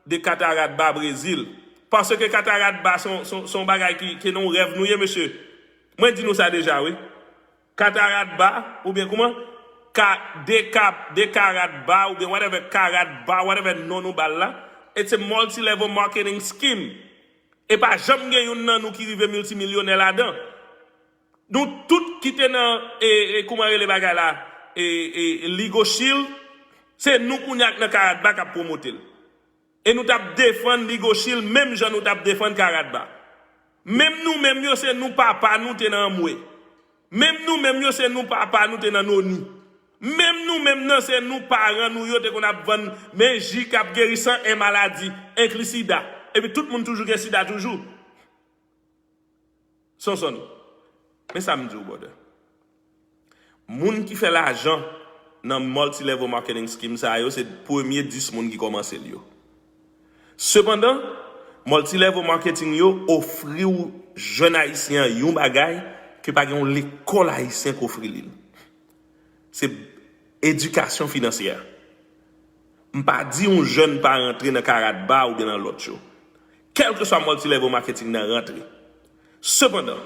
de Katarat Ba Brezil? Paske Katarat Ba se yon, se yon, se yon bagay ki, ki nan yon rèv nou ye, mesye. Mwen di nou sa deja, wi. Katarat Ba, oubyen kouman? Ka, de ka, de Karat Ba, oubyen whatever, Karat Ba, whatever non nou ba l la, it's a multi-level marketing scheme. E pa janm gen youn nan nou ki rive miltimilyonè ladan. Nou tout ki te nan, e, e, kouman rele bagay la, e, e, Legal Shield, se nou kounye a k nan Karat Ba k ap pwomote l. E nou t ap defann Legal Shield menm jan nou t ap defann Karat Ba. Menm nou menm yo, se nou papa nou te nan anmwe. Menm nou menm yo, se nou papa nou te nan noni. Menm nou menm nan, se nou paran nou yo te konn ap vann men ji k ap geri san en maladi, enkli sida. Epi tout moun toujou gen sida toujou. Sonson, men sa m di w, brother. Moun ki fè lajan nan multi-level marketing scheme sa yo, se premye dis moun ki kòmanse l yo. Sepandan, multi-level marketing yo ofri w jèn ayisyen an yon bagay ke pa gen yon lekòl ayisyen k ofri li l. Se edikasyon finansyè. M pa di yon jèn pa rantre nan Karat Ba oubyen nan lòt yo. Kèlkeswa multi-level marketing nan, rantre. Sepandan,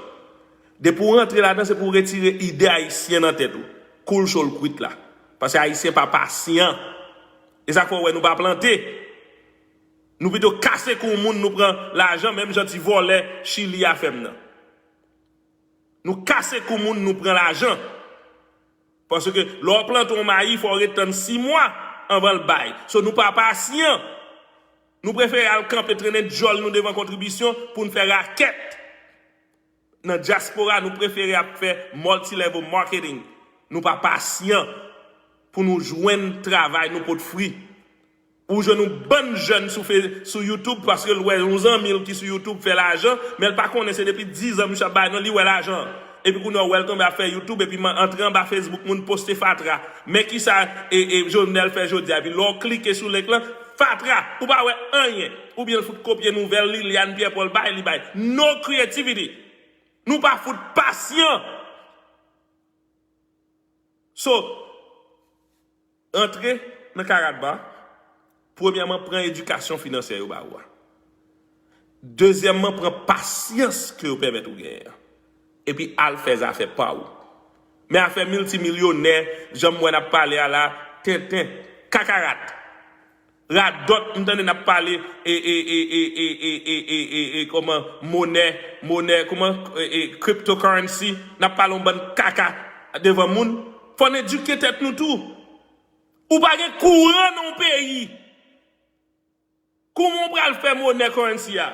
depi w rantre ladan, se pou w retire ide ayisyen nan tèt ou. Cool show l kwit la. Paske ayisyen pa pasyan. E sa k fè w wè nou pa plante. Nou pito kase kou moun, nou pran lajan, menm jan ti vòlè Chili a fè m nan. Nou kase kou moun, nou pran lajan. Paske lè w plante yon mayi, fò w ret tann sis mwa anvan l bay. So, nou pa pasyan. Nou prefere al kanpe trennen djòl nou devan kontribisyon pou n fè rakèt. Nan dyaspora, nou prefere ap fè multi-level marketing. Nou pa pasyan pou nou jwenn travay, nou pot fri. Ou jwenn yon bann jèn sou Fe-, sou YouTube paske l wè yon zanmi l ki sou YouTube fè lajan, men l pa konnen se depi diz an misye ap bay non, li wè lajan an. Epi kounye a w wè l tonbe ap fè YouTube, epi man antre anba Facebook moun poste fatra. Men kisa e, e Jovenel fè jodi a. Epi lè w klike sou link lan, fatra, ou pa wè anyen. Oubyen l fout kopye nouvèl Liliane Pierre Paul bay, li bay. No creativity. Nou pa fout pasyan. So, antre nan Karat Ba, premyèman, pran edikasyon finansyè yo ba ou a. Dezyèmman, pran pasyans ke yo pèmèt ou genyen an. Epi al fè zafè pa ou. Men afè miltimilyonè, jan m wè n ap pale a la, tenten, kakarat. Radòt, m tande n ap pale e, e, e, e, e, e, e, e, e, e, kòman, monè, monè, kòman, e, e, cryptocurrency, n ap pale yon bann kaka devan moun. Fò n edike tèt nou tou. Ou pa gen kouran nan yon peyi. Kouman w pral fè monè currency a?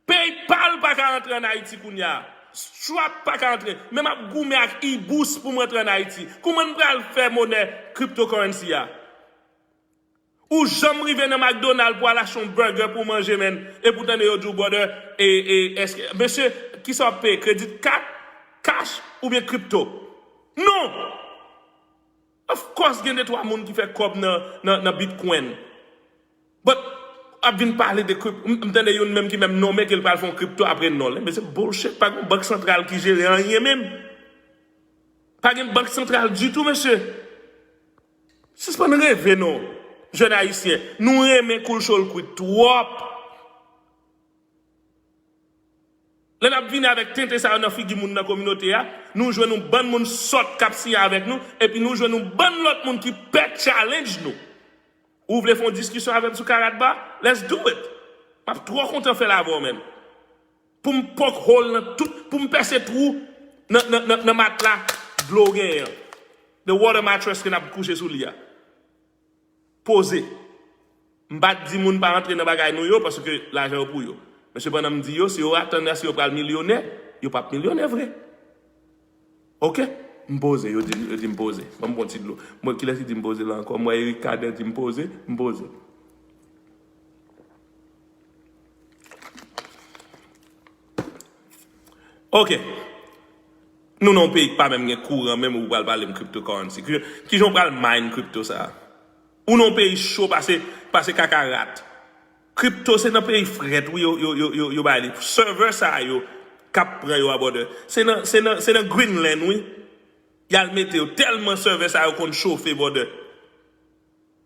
PayPal pa ka antre ann Ayiti kounye a. Stripe pa ka antre. Men m ap goumen ak Iboost pou m antre ann Ayiti. Kouman n pral fè monè cryptocurrency a? Ou janm rive nan McDonald pou al achte yon burger pou w manje, menn. Epi w tande yo di w, brother, e, e, èske, mesye, kisa w ap peye? Credit card, cash, oubyen crypto? Non! Of course, gen de twa moun ki fè kòb nan, nan, nan Bitcoin. But, ap vin pale de crypto. M, m tande youn menm ki menm nonmen ke l pral fè yon crypto apre non l. Men se bullshit, pa gen bank santral ki jere anyen menm. Pa gen bank santral ditou, mesye. Sispann reve non, jèn ayisyen. Nou renmen Cool Show l kwit twòp. Lè n ap vini avèk tenten sa yo nan figi moun nan kominote a, nou jwenn yon bann moun sòt k ap siyen avèk nou, epi nou jwenn yon bann lòt moun ki pè challenge nou. Ou vle fè yon diskisyon avè m sou Karatba? Let's do it! M ap twò kontan fè l avè w, menm. Pou m poke hole nan tout, pou m pèse twou nan, nan, nan, nan matla dlo w genyen an. The water mattress ke n ap kouche sou li a. Poze. M pa t di moun pa rantre nan bagay nou yo, paske lajan yo pou yo. Men sepandan, m di yo, si yo atann a se yo pral milyonè, yo p ap milyonè vre. Oke? M poze, yo di, yo di m poze. Ban m pran ti dlo. Mwen, kilès ki di m poze la ankò? M wè Eric Cadet di m poze, m poze. Oke. Nou nan yon peyi ki pa menm gen kouran, menm ou pral pale m cryptocurrency. Ki, kijan w pral mine crypto sa a? Ou nan yon peyi cho pase, pase kaka rat. Kripto se nan peyi frèt wi yo, yo, yo, yo, yo bay li. Server sa yo k ap pran yo a brother. Se nan, se nan, se nan Greenland wi. Y al mete yo tèlman server sa yo konn chofe brother.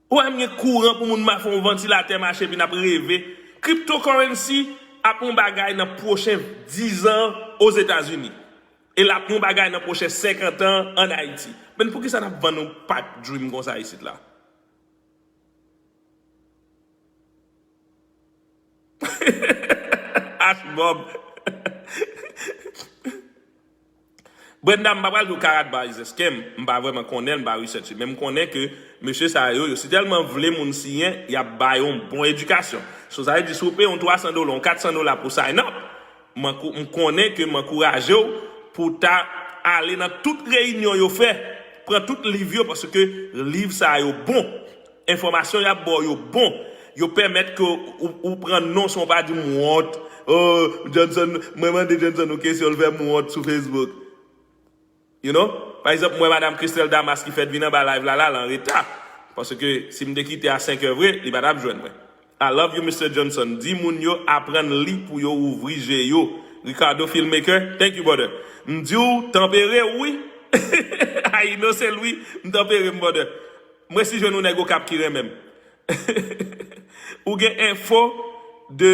Ou wè m gen kouran pou moun ma fè yon vantilatè mache epi n ap reve. Cryptocurrency ap yon bagay nan pwochen dizan Ozetazini. E l ap yon bagay nan pwochen senkant an ann Ayiti. Men poukisa n ap vann yon pipe dream konsa isit la? Ashbob. Brenda, m pa pral di w Karatba is a scam. M pa vrèman konnen l, m pa research li. Men m konnen ke mesye sa yo, yo si tèlman vle moun siyen, y ap ba yo yon bon edikasyon. So sa vle di si w peye yon twa san dola, yon kat san dola pou sign up, m ankou- m konnen ke m ankouraje w pou w ta ale nan tout reyinyon yo fè, pran tout liv yo, paske liv sa yo bon. Enfòmasyon y ap ba w yo bon. Yo pèmèt ke ou, ou pran non san w pa di m wont. Oh, Johnson, mwen mande Johnson yon kesyon, l fè m wont sou Facebook. You know? Pa egzanp, m wè madanm Christelle Damas ki fèt vin anba live la, la, l an reta. Paske si m te kite a senk è vre, li pa t ap jwenn mwen. I love you, Mister Johnson. Di moun yo aprann li pou yo ouvri je yo. Ricardo Filmmaker, thank you, brother. M di w, tanpere w, wi. Ayino se Lwi, m tanpere m, brother. M resi jwenn yon nèg Okap ki renmen m. Ou gen enfo de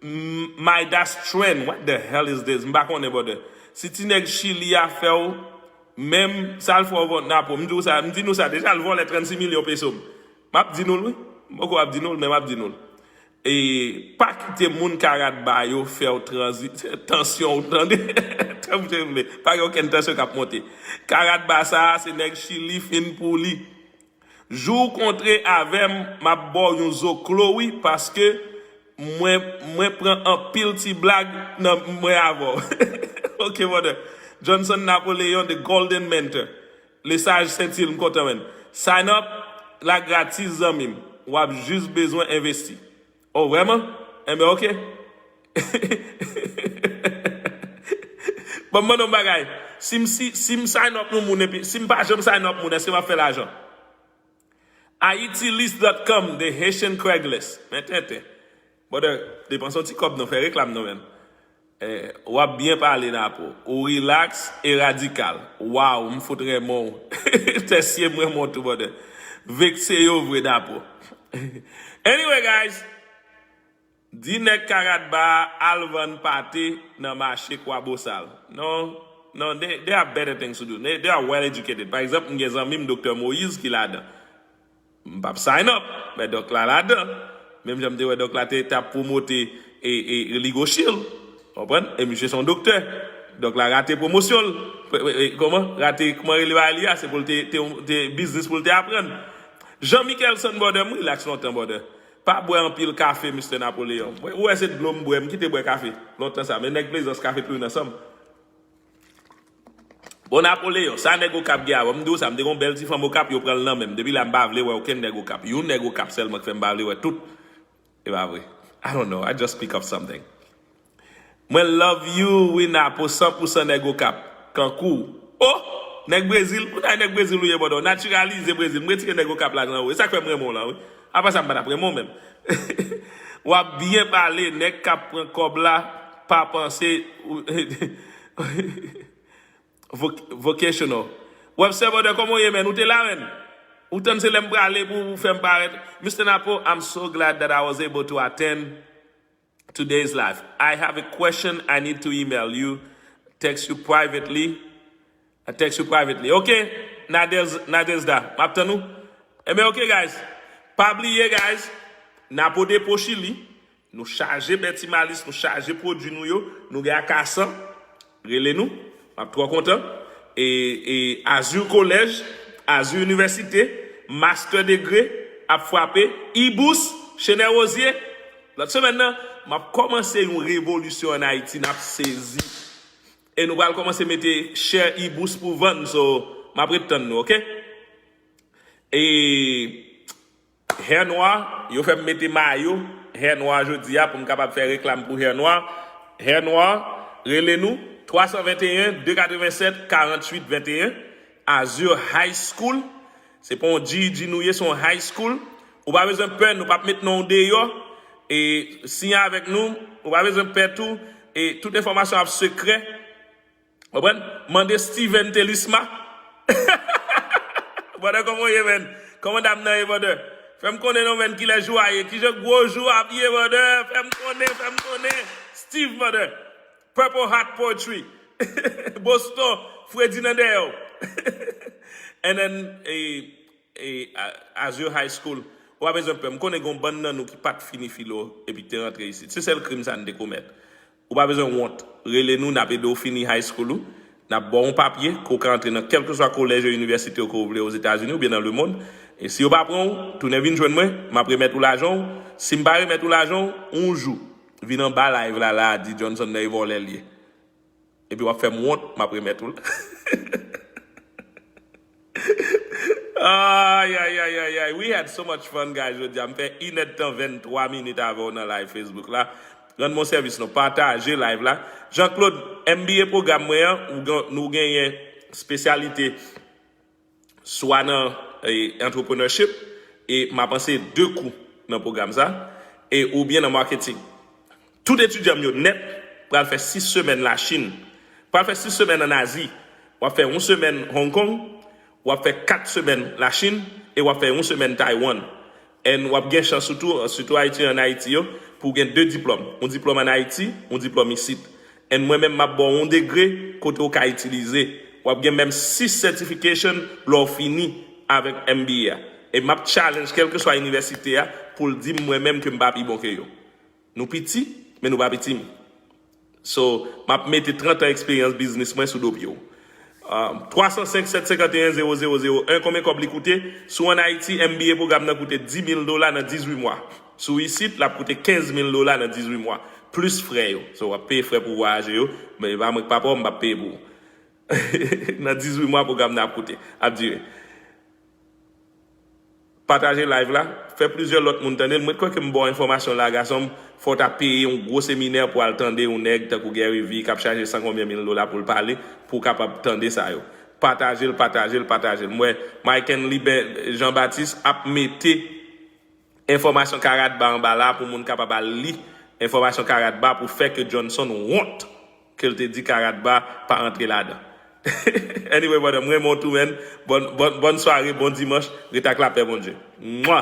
M- Midas Trend. What the hell is this? M pa konnen, brother. Si ti nèg Chili a fè w, menm sa l fè w vòt Napo. M di w sa, m di nou sa deja, l vòlè trannsis milyon peso m. M ap di nou l, wi. M poko ap di nou l, men m ap di nou l. E pa kite moun Karatba yo fè w tranzi- tansyon w, tande. Tanpri, pa gen okenn tansyon k ap monte. Karatba sa a, se nèg Chili fin pou li. Jou w kontre avè m, m ap ba w yon zoklo, wi, paske mwen, mwen pran anpil ti blag nan mwen avè w. Ok, brother. Johnson Napoleon, the Golden Mentor. Lesage Sentil, m kontan, menn. Sign up la gratis, zanmi m. W ap jis bezwen envesti. Oh, vrèman? Enben, ok. Bon, m mande yon bagay. Si m, si, si m sign up yon moun, epi, si m pa janm sign up moun, èske m ap fè lajan? Haiti list dot com, the Haitian Craigslist. Men tenten. Brother, depanse yon ti kòb non, fè reklam non, menn. Eh, w ap byen pale, Napo. Ou rilaks e radikal. Waw, m fout renmen w. Tèsye, m renmen w tou, brother. Vekse yo vre, Napo. Anyway, guys, di nèg Karatba al vann pate nan mache Kwabosal. Non, non, they, they have better things to do. They, they are well educated. Pa egzanp, m gen zanmi m, Doktè Moïse, ki ladan. M p ap sign up, men dòk la ladan. Menm jan m te wè dòk la te, te ap pwomote e, e, Legal Shield. Konprann? E misye se yon doktè. Dòk la rate pwomosyon l. Pe- pe- e, Kòman? Rate, kòman rele bagay li a? Se pou l te, te, te biznis pou l te aprann. Jean Michelson, brother, m rilaks lontan, brother. Pa bwè anpil kafe, Mister Napoleon. Ou wè se dlo m bwè, m kite bwè kafe. Lontan sa, men nèg Plezans ka fè pli ansanm. Bon, Napoleon, sa nèg Okap gen avè w? M di w sa, m te gen yon bèl ti fanm Okap, yo pran l nan men m. Depi la, m pa vle wè okenn nèg Okap. Yon nèg Okap sèlman k fè m pa vle wè tout. E pa vre. I don't know, I just pick up something. Mwen love you, wi, Napo, san pou san nèg Okap. Kankou. Oh! Nèg Brezil, pou nèg Brezil ou ye, brother. Natiralize Brezil. M retire nèg Okap la nan ou. E sa k fè m renmen w lan, wi. Apa sa, m pa t ap renmen w menm. W ap byen pale, nèg k ap pran kòb la, pa panse. Voc- vocational. Webster, brother, kòman w ye, man? Ou te la, man? Ou tann se lè m prale pou ou fè m parèt. Mister Napo, I'm so glad that I was able to attend today's live. I have a question I need to email you, text you privately. I text you privately. Ok? Nadez- Nadezda, m ap tann ou. Enben, ok, guys. Pa bliye, guys. Napo depo Chili. Nou chaje Bèti Malis, nou chaje pwodui nou yo, nou gen akasan, rele nou, m ap twò kontan. E, e Azur College, Azur Université, Master Degree ap frape, Ibous, Chenè Wozye. Lòt semèn nan, m ap kòmanse yon revolisyon ann Ayiti, n ap sezi. E nou pral kòmanse mete share Ibous pou vann, so m ap ret tann nou, ok? E Hair Noir, yo fè m mete mayo Hair Noir jodi a pou m kapab fè reklam pou Hair Noir. Hair Noir, rele nou, twa san venteyen, de katrevennsèt, karanntuit venteyen, Azur High School, Se pa yon G E D nou ye, se yon high school. Ou pa bezwen pè, nou p ap met non w deyò. E siyen avèk nou, ou pa bezwen pè tou. E tout enfòmasyon ap sekrè. Konprann? Mande Steven Telisma. Brother, kòman w ye, man? Kòman dam nan ye, brother? Fè m konnen non, man, kilè jou a ye? Kijan gwo jou ap ye, brother? Fè m konnen, fè m konnen. Steve, brother. Purple Heart Poetry. Boston, Freddy nan dèyè w. And then, eh, eh, a- Azure High School, ou pa bezwen pè. M konnen gen yon bann nan nou ki pa t fini filo epi ki te rantre isit. Se sèl krim sa n te komèt. Ou pa bezwen wont. Rele nou, n ap ede w fini high school ou. N ap ba w yon papye ke w ka antre nan kèlkeswa kolèj e inivèsite ke w vle Ozetazini oubyen nan lemonn. E si yo pa pran w, tounen vin jwenn mwen, m ap remèt ou lajan w. Si m pa remèt ou lajan w, yon jou, vin anba live la, la, di Johnson nan e vòlè l ye. Epi w ap fè m wont, m ap remèt ou l. Ay, ay, ay, ay, ay. We had so much fun, guys, jodi a. M fè inèdtan venntwa minit avè w nan live Facebook la. Rann mwen sèvis non, pataje live la. Jean Claude, M B A pwogram mwen an, ou gen- nou genyen espesyalite swa nan eh, entrepreneurship, e m ap anseye de kou nan pwogram sa, e oubyen nan marketing. Tout etidyan m yo nèt pral fè sis semèn Lachin, pral fè sis semèn ann Azi, w ap fè yon semèn Hong Kong, w ap fè kat semèn Lachin, e w ap fè yon semèn Taiwan. And w ap gen chans ou tou, sitou Ayiti, ann Ayiti yo, pou w gen de diplòm. Yon diplòm ann Ayiti, yon diplòm isit. And mwen menm, m ap ba w yon degre kote w ka itilize. W ap gen menm sis certification lè w fini avèk M B A a. E m ap challenge kèlkeswa inivèsite a pou l di m mwen menm ke m pa pi bon ke yo. Nou piti, men nou pa piti m. So, m ap mete trant an eksperyans biznis mwen sou do pye w. Um, twa san senk, sèt senkanteyen, zewo zewo zewo en, konbyen kòb li koute? Si w ann Ayiti, M B A pwogram nan koute dis mil dola nan dizuit mwa. Si w isit, l ap koute kenz mil dola nan dizuit mwa. Plis frè yo. So, w ap peye frè pou vwayaje yo, men e pa mwen k papa w, m p ap peye pou ou. Nan dizuit mwa, pwogram nan ap koute, ap dire. Pataje live la, fè plizyè lòt moun tande l. Mwen kwè ke m ba w enfòmasyon la, gason m, fò w ta peye yon gwo seminè pou al tande yon nèg tankou Gary Vee k ap chaje san konbyen mil dola pou l pale, pou w kapab tande sa yo. Pataje l, pataje l, pataje l. M wè Mike Henry Ben Jean Baptiste ap mete enfòmasyon Karatba anba la pou moun kapab al li enfòmasyon Karatba pou fè ke Johnson wont ke l te di Karatba pa antre ladan. Anyway, brother, m renmen w tou, man. Bòn, bòn, bòn sware, bon dimanch. Ret ak lapè Bondye. Mwa!